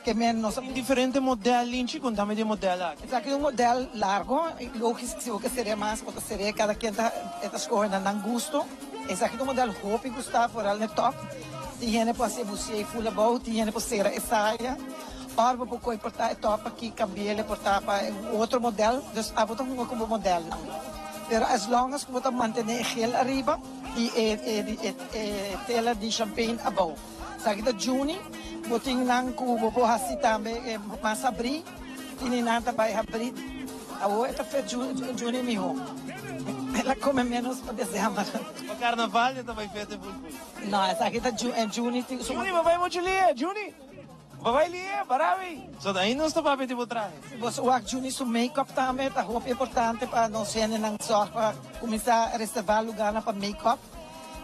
ke men nos a. Tin diferente model Linchi, contame di e model aki. Esaki ta un model largo, logisch si bo ke seria mas bo ta seria, cada ken ta e ta scoge na nan gusto. Esaki ta un model hopi gusta vooral na e top, tin hende por haci e busiey full abou, tin hende por cera e saya. Ora bo por koe por ta e top aki cambi'el por ta pa un otro model, dus abo ta hunga cu bo modelnan. Pero as long as cu bo ta mantene e gel ariba y e e e tela di champagne abou. Esaki ta Juni, bo tin nan cu bo por haci tambe mas habri, tini nan ta bay habri. Awor e ta fet Juni miho. El a come menos pa december. Pa carnaval e ta bay fet e bulbul. No, esaki ta Juni. Juni, bo bay mucho lie, Juni. Bo bai lie, Barabi! So ta ainda nos ta papia di bo trahe. Si bo wak Juni su make-up tambe ta hopi importante pa nos hendenan sòrg pa kuminsá reservá lugarnan pa make-up.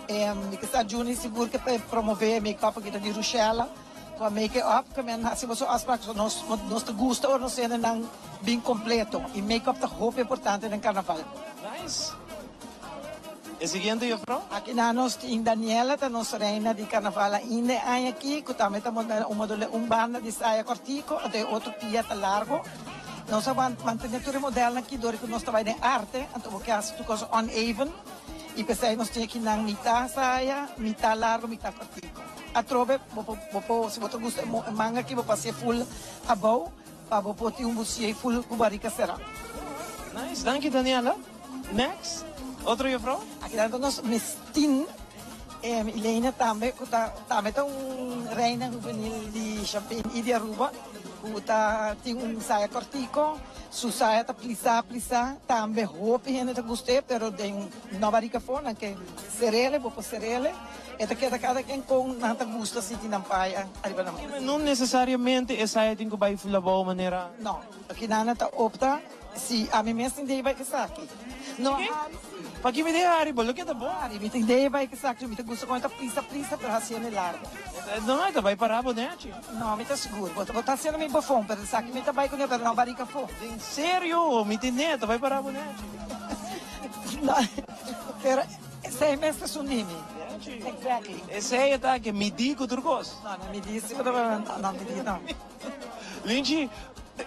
Mi ke sa Juni sigur ke promové e make-up aki ta di Rushella ku a make e up ke men hasi boso afspraak so nos nos ta gusta ora nos hendenan bin kompleto i make-up ta hopi importante den karnaval. Nice! E siguiente juffrouw? Aki na nos tin Daniela ta nos reina di carnaval ainda e aña aki cu tambe ta monta un modelo un banda di saya cortico anto e otro pia ta largo. Nos a mantene tur e modelnan aki dor cu nos ta bay den arte anto bo ke haci tur cos uneven y pesey nos tin aki nan mitad saya, mitad largo, mitad cortico. Atrobe bo por bo por si bo ta gusta e manga aki bo por haci'e full abou pa bo por tin un busiey full cu barica cera. Nice, danki Daniela. Next, otro juffrouw. Aki ta nos Miss Tin, Elaine tambe cu ta tambe ta un reina hubenil di Champagne y di Aruba. Ku ta tin un saya kòrtiku, su saya ta plisá plisá, tambe hopi hende ta gust'é, pero den no barika afó nan ke ser'el, bo por ser'el, e ta keda kada ken kon nan ta gusta sinti nan paya ariba nan mes. No nesesariamente e saya tin ku bai ful abou manera. No, kinan nan ta opta si ami mes tin dei bai esaki. No hari si. Paki mi den hari bo lo keda bon. Hari mi tin dei bai esaki, mi ta gusta kon e ta plisa plisa pero hasiendo e largo. No, e ta bai para bo nechi. No, mi ta sigur. Bo ta haciendo mi bofon, pero esaki mi ta bai cune, pero no barica afo. Den serio, mi tin ne, ta bai para bo nechi. No, pero esey mes ta sundi mi. Exactly. Esey e ta ke midi cu tur cos. No, no midi si bo ta bai, no midi no. Linchi,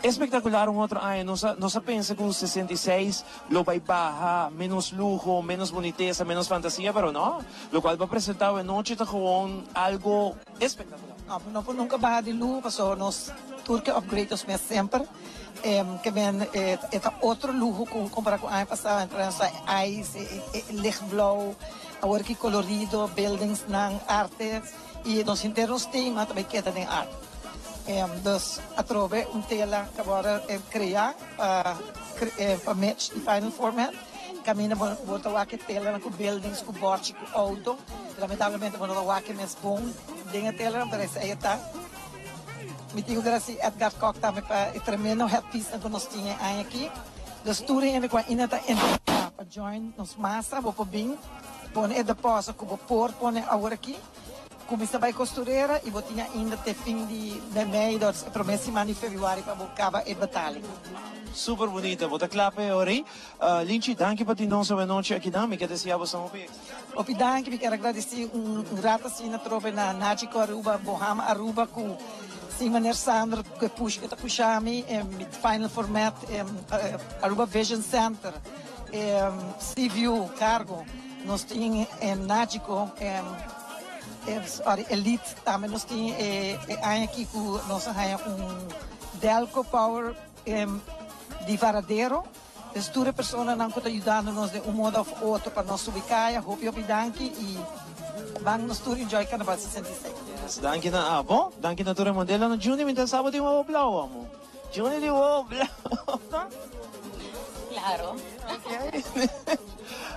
espectacular un otro aña. Nos a, nos a pensa cu 66 lo bai baha, menos luho, menos bunitesa, menos fantasia, pero no. Locual bo a presenta awe nochi ta gewoon algo espectacular. No, no por nunca baha di luho pasobra nos tur ke upgrade nos mes semper. Ke men e ta otro luho cu compara cu aña pasado. Entre nos ta ice, e lichtblauw, awor ki colorido, buildings nan, arte. Y nos henter nos tema ta bay keda den arte. Dus atrobe un tela cu a worde crea pa match di final format. Caminda bo ta wak e telanan cu buildings, cu borchi, cu auto. Lamentablemente bo no ta wak e mes bon den e telanan, pero esey e ta. Mi tin cu gradici Edgar Kock tambe pa e tremendo headpiecenan cu nos tin e aña aki. Dus tur hende cu ainda ta interesa pa join nos masa, bo por bin pone e deposit cu bo por pone awor aki. Cuminsa bay costurera y bo tin ainda te fin di mei dos e prome siman di februari pa bo caba e betaling. Super bunita, bo ta cla p'e ora. Linchi, danki pa tin nos awe nochi akinan, mi ke desia bo san hopi exito. Hopi danki, mi kier a gradeci un rato asina atrobe na Nagico Aruba, Bohama Aruba cu sin meneer Sander cu e push cu e ta pusha mi, mi final format, Aruba Vision Center, Seaview Cargo, nos tin Nagico. Sorry, Elite. Tambe nos tin e aña aki ku nos a haña un Delco Power di Varadero. Dus tur e personanan ku ta yudando nos den un modo òf otro pa nos subi kaya, hopi hopi danki i ban nos tur enjoy Carnaval 66. Yes, danki na abo, danki na tur e modelonan. Juni, mi ta sa bo tin wowo blauw, amo. Juni tin wowo blauw. Claro.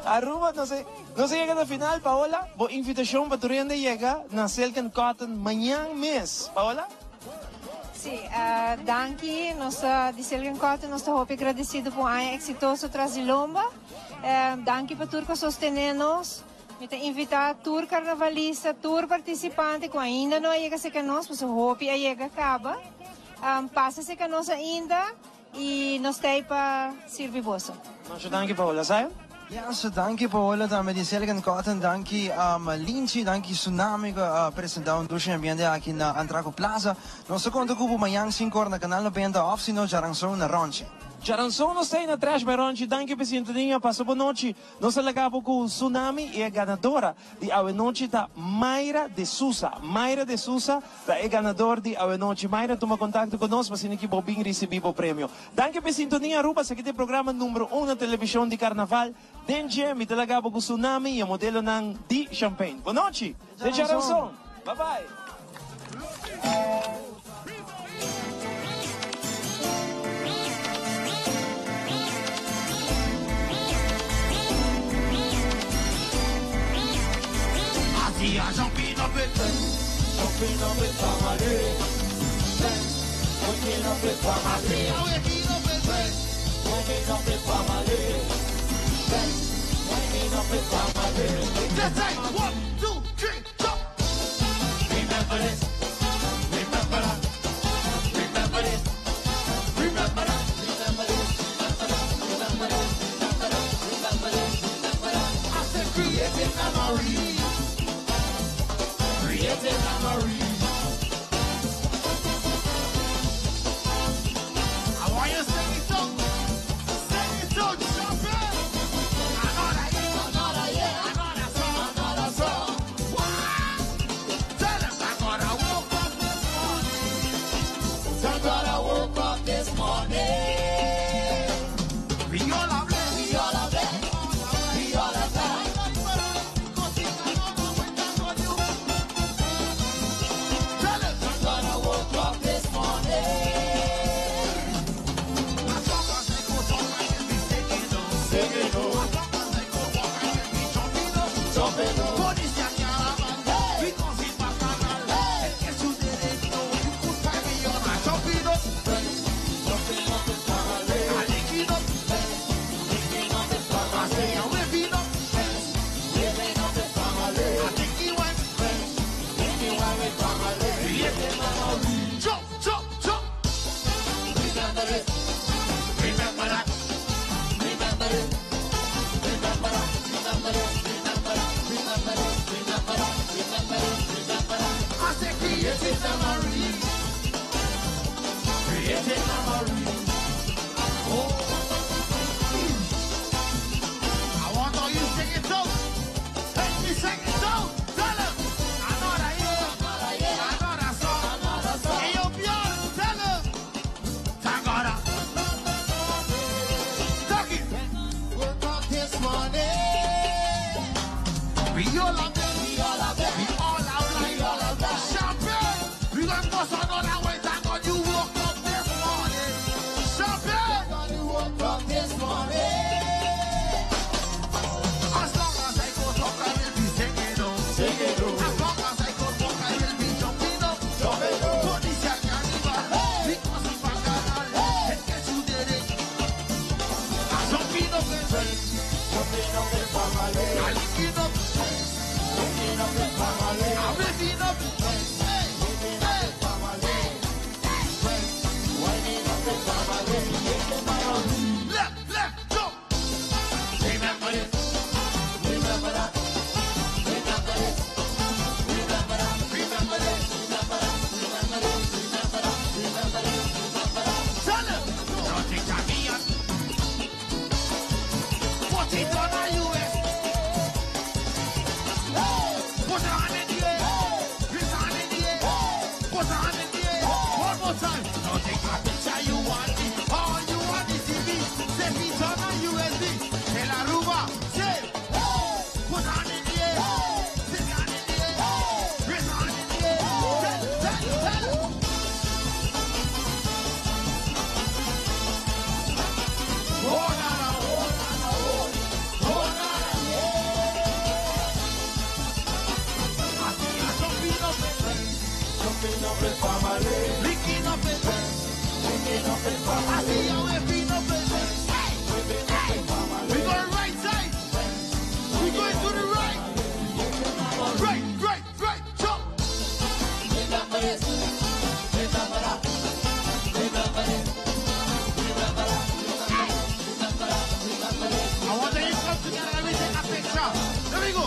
Aruba, nos a nos a yega na final. Paola, bo invitacion pa tur hende yega na Silk and Cotton mañan mes. Paola? Sí, danki. Nos di Silk and Cotton nos ta hopi agradecido pa un aña exitoso tras di lomba. Danki pa tur cu a sostene nos. Mi ta invita tur carnavalista, tur participante cu ainda no a yega cerca nos, pasobra hopi a yega caba. Pasa cerca nos ainda. Y nos ta ey pa sirbi boso. Masha danki Paola. Zion? Yes, danki Paola tambe di Silk and Cotton, danki Linchi, danki Tsunami cu a presenta un dushi ambiente aki na Antraco Plaza. Nos ta conta cu bo mañan 5 ora na Canal 90 of si no djaranson na Ronchi. Djaranson nos ta ey na Trash by Ronchi. Danki pa e sintonia. Pasa bo nochi. Nos a laga bo cu Tsunami y e ganadora di awenochi ta Mayra de Sousa. Mayra de Sousa ta e ganador di awenochi. Mayra tuma contacto cu nos pa asina ki bo bin ricibi bo premio. Danki pa e sintonia Aruba. Esaki ta e programa numero un na television di Carnaval. Den dje mi ta laga bo cu Tsunami y e modelonan di Champagne. Bonochi! Te djaranson! Bye bye! Remember it. Remember that. Remember it. Remember that. Remember it. Remember that. Remember it. Remember that. I say creative memory. Creative memory. Oh. I want all you sing it out. Let me sing it out. Tell 'em. Another year. Another song. Hey, yo, Bjorn, tell 'em. Thank God. Talk it. Woke up this morning. We all have it. We all have it. We all have life. We all have life. Champagne. We gonna bust another way. Thank God you woke up this morning. Champagne. Thank God you woke up this morning. As long as I go talk, I will be singing oh. Singing oh. As long as I go talk, I will be jumping up. Jumping up. Police and carnival. Because it's bacchanal. Hey. Guess who did it? I'm jumping up and jumping up and family. I'm licking up. Licking up and family. I'm waking up. Hey, hey, hey, hey. Winding up and family. Left, left, jump. Remember this. Remember that. Remember this. Remember that. Remember this. Remember that. Remember this. Remember that. Remember this. Remember that. Tell 'em. Don't take a me up. Put it on a US. Put your hand in the air. Put your hand in the air. Put your hand in the air. One more time. Don't take a picture you want it. All you want is TV. Save it on a USB. Tell Aruba. Say. Put your hand in the air. Sit your hand in the air. Raise your hand in the air. Tell, tell, tell. Oh, na, na, oh, na, na, oh. Oh, na, na, yeah. I see you jumping up and jumping up and family. Licking up and licking up and family. I see you whipping up and hey, hey. We going right side. We going to the right. Right, right, right. Jump. Remember this. Remember that. Remember this. Remember that. Remember that. Remember this. I want you to come together and we take a picture. There we go.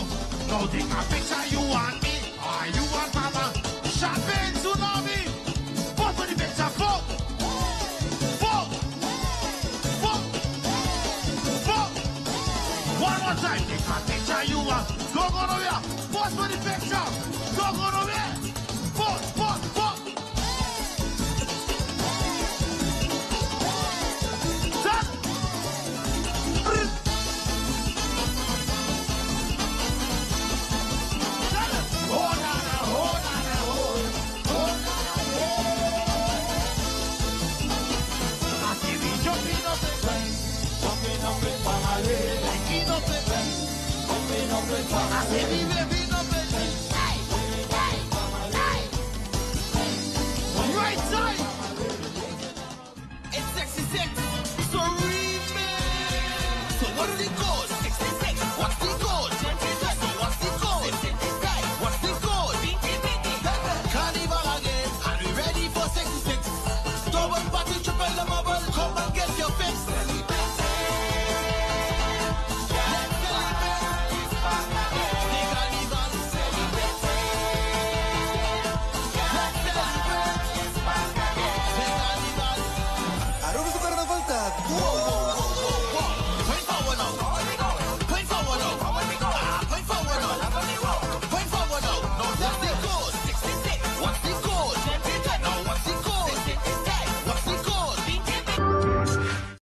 Now take a picture. You want me or you want mama? Champagne tsunami. Pop for the picture. Pop. Pop. Pop. Pop. One more time. Take a picture. You want. Go, go, over here. Pause for the picture. Go, go, over here. Pause, pause, pause. Stop. Oh, na, na, oh, na, na, oh. Oh, na, na, yeah. I see me jumping up and jumping up and family. Licking up and jumping up and family. I see me waving up and hey, hey, hey. Right side. It's sexy, sexy. So remix. So what do they call?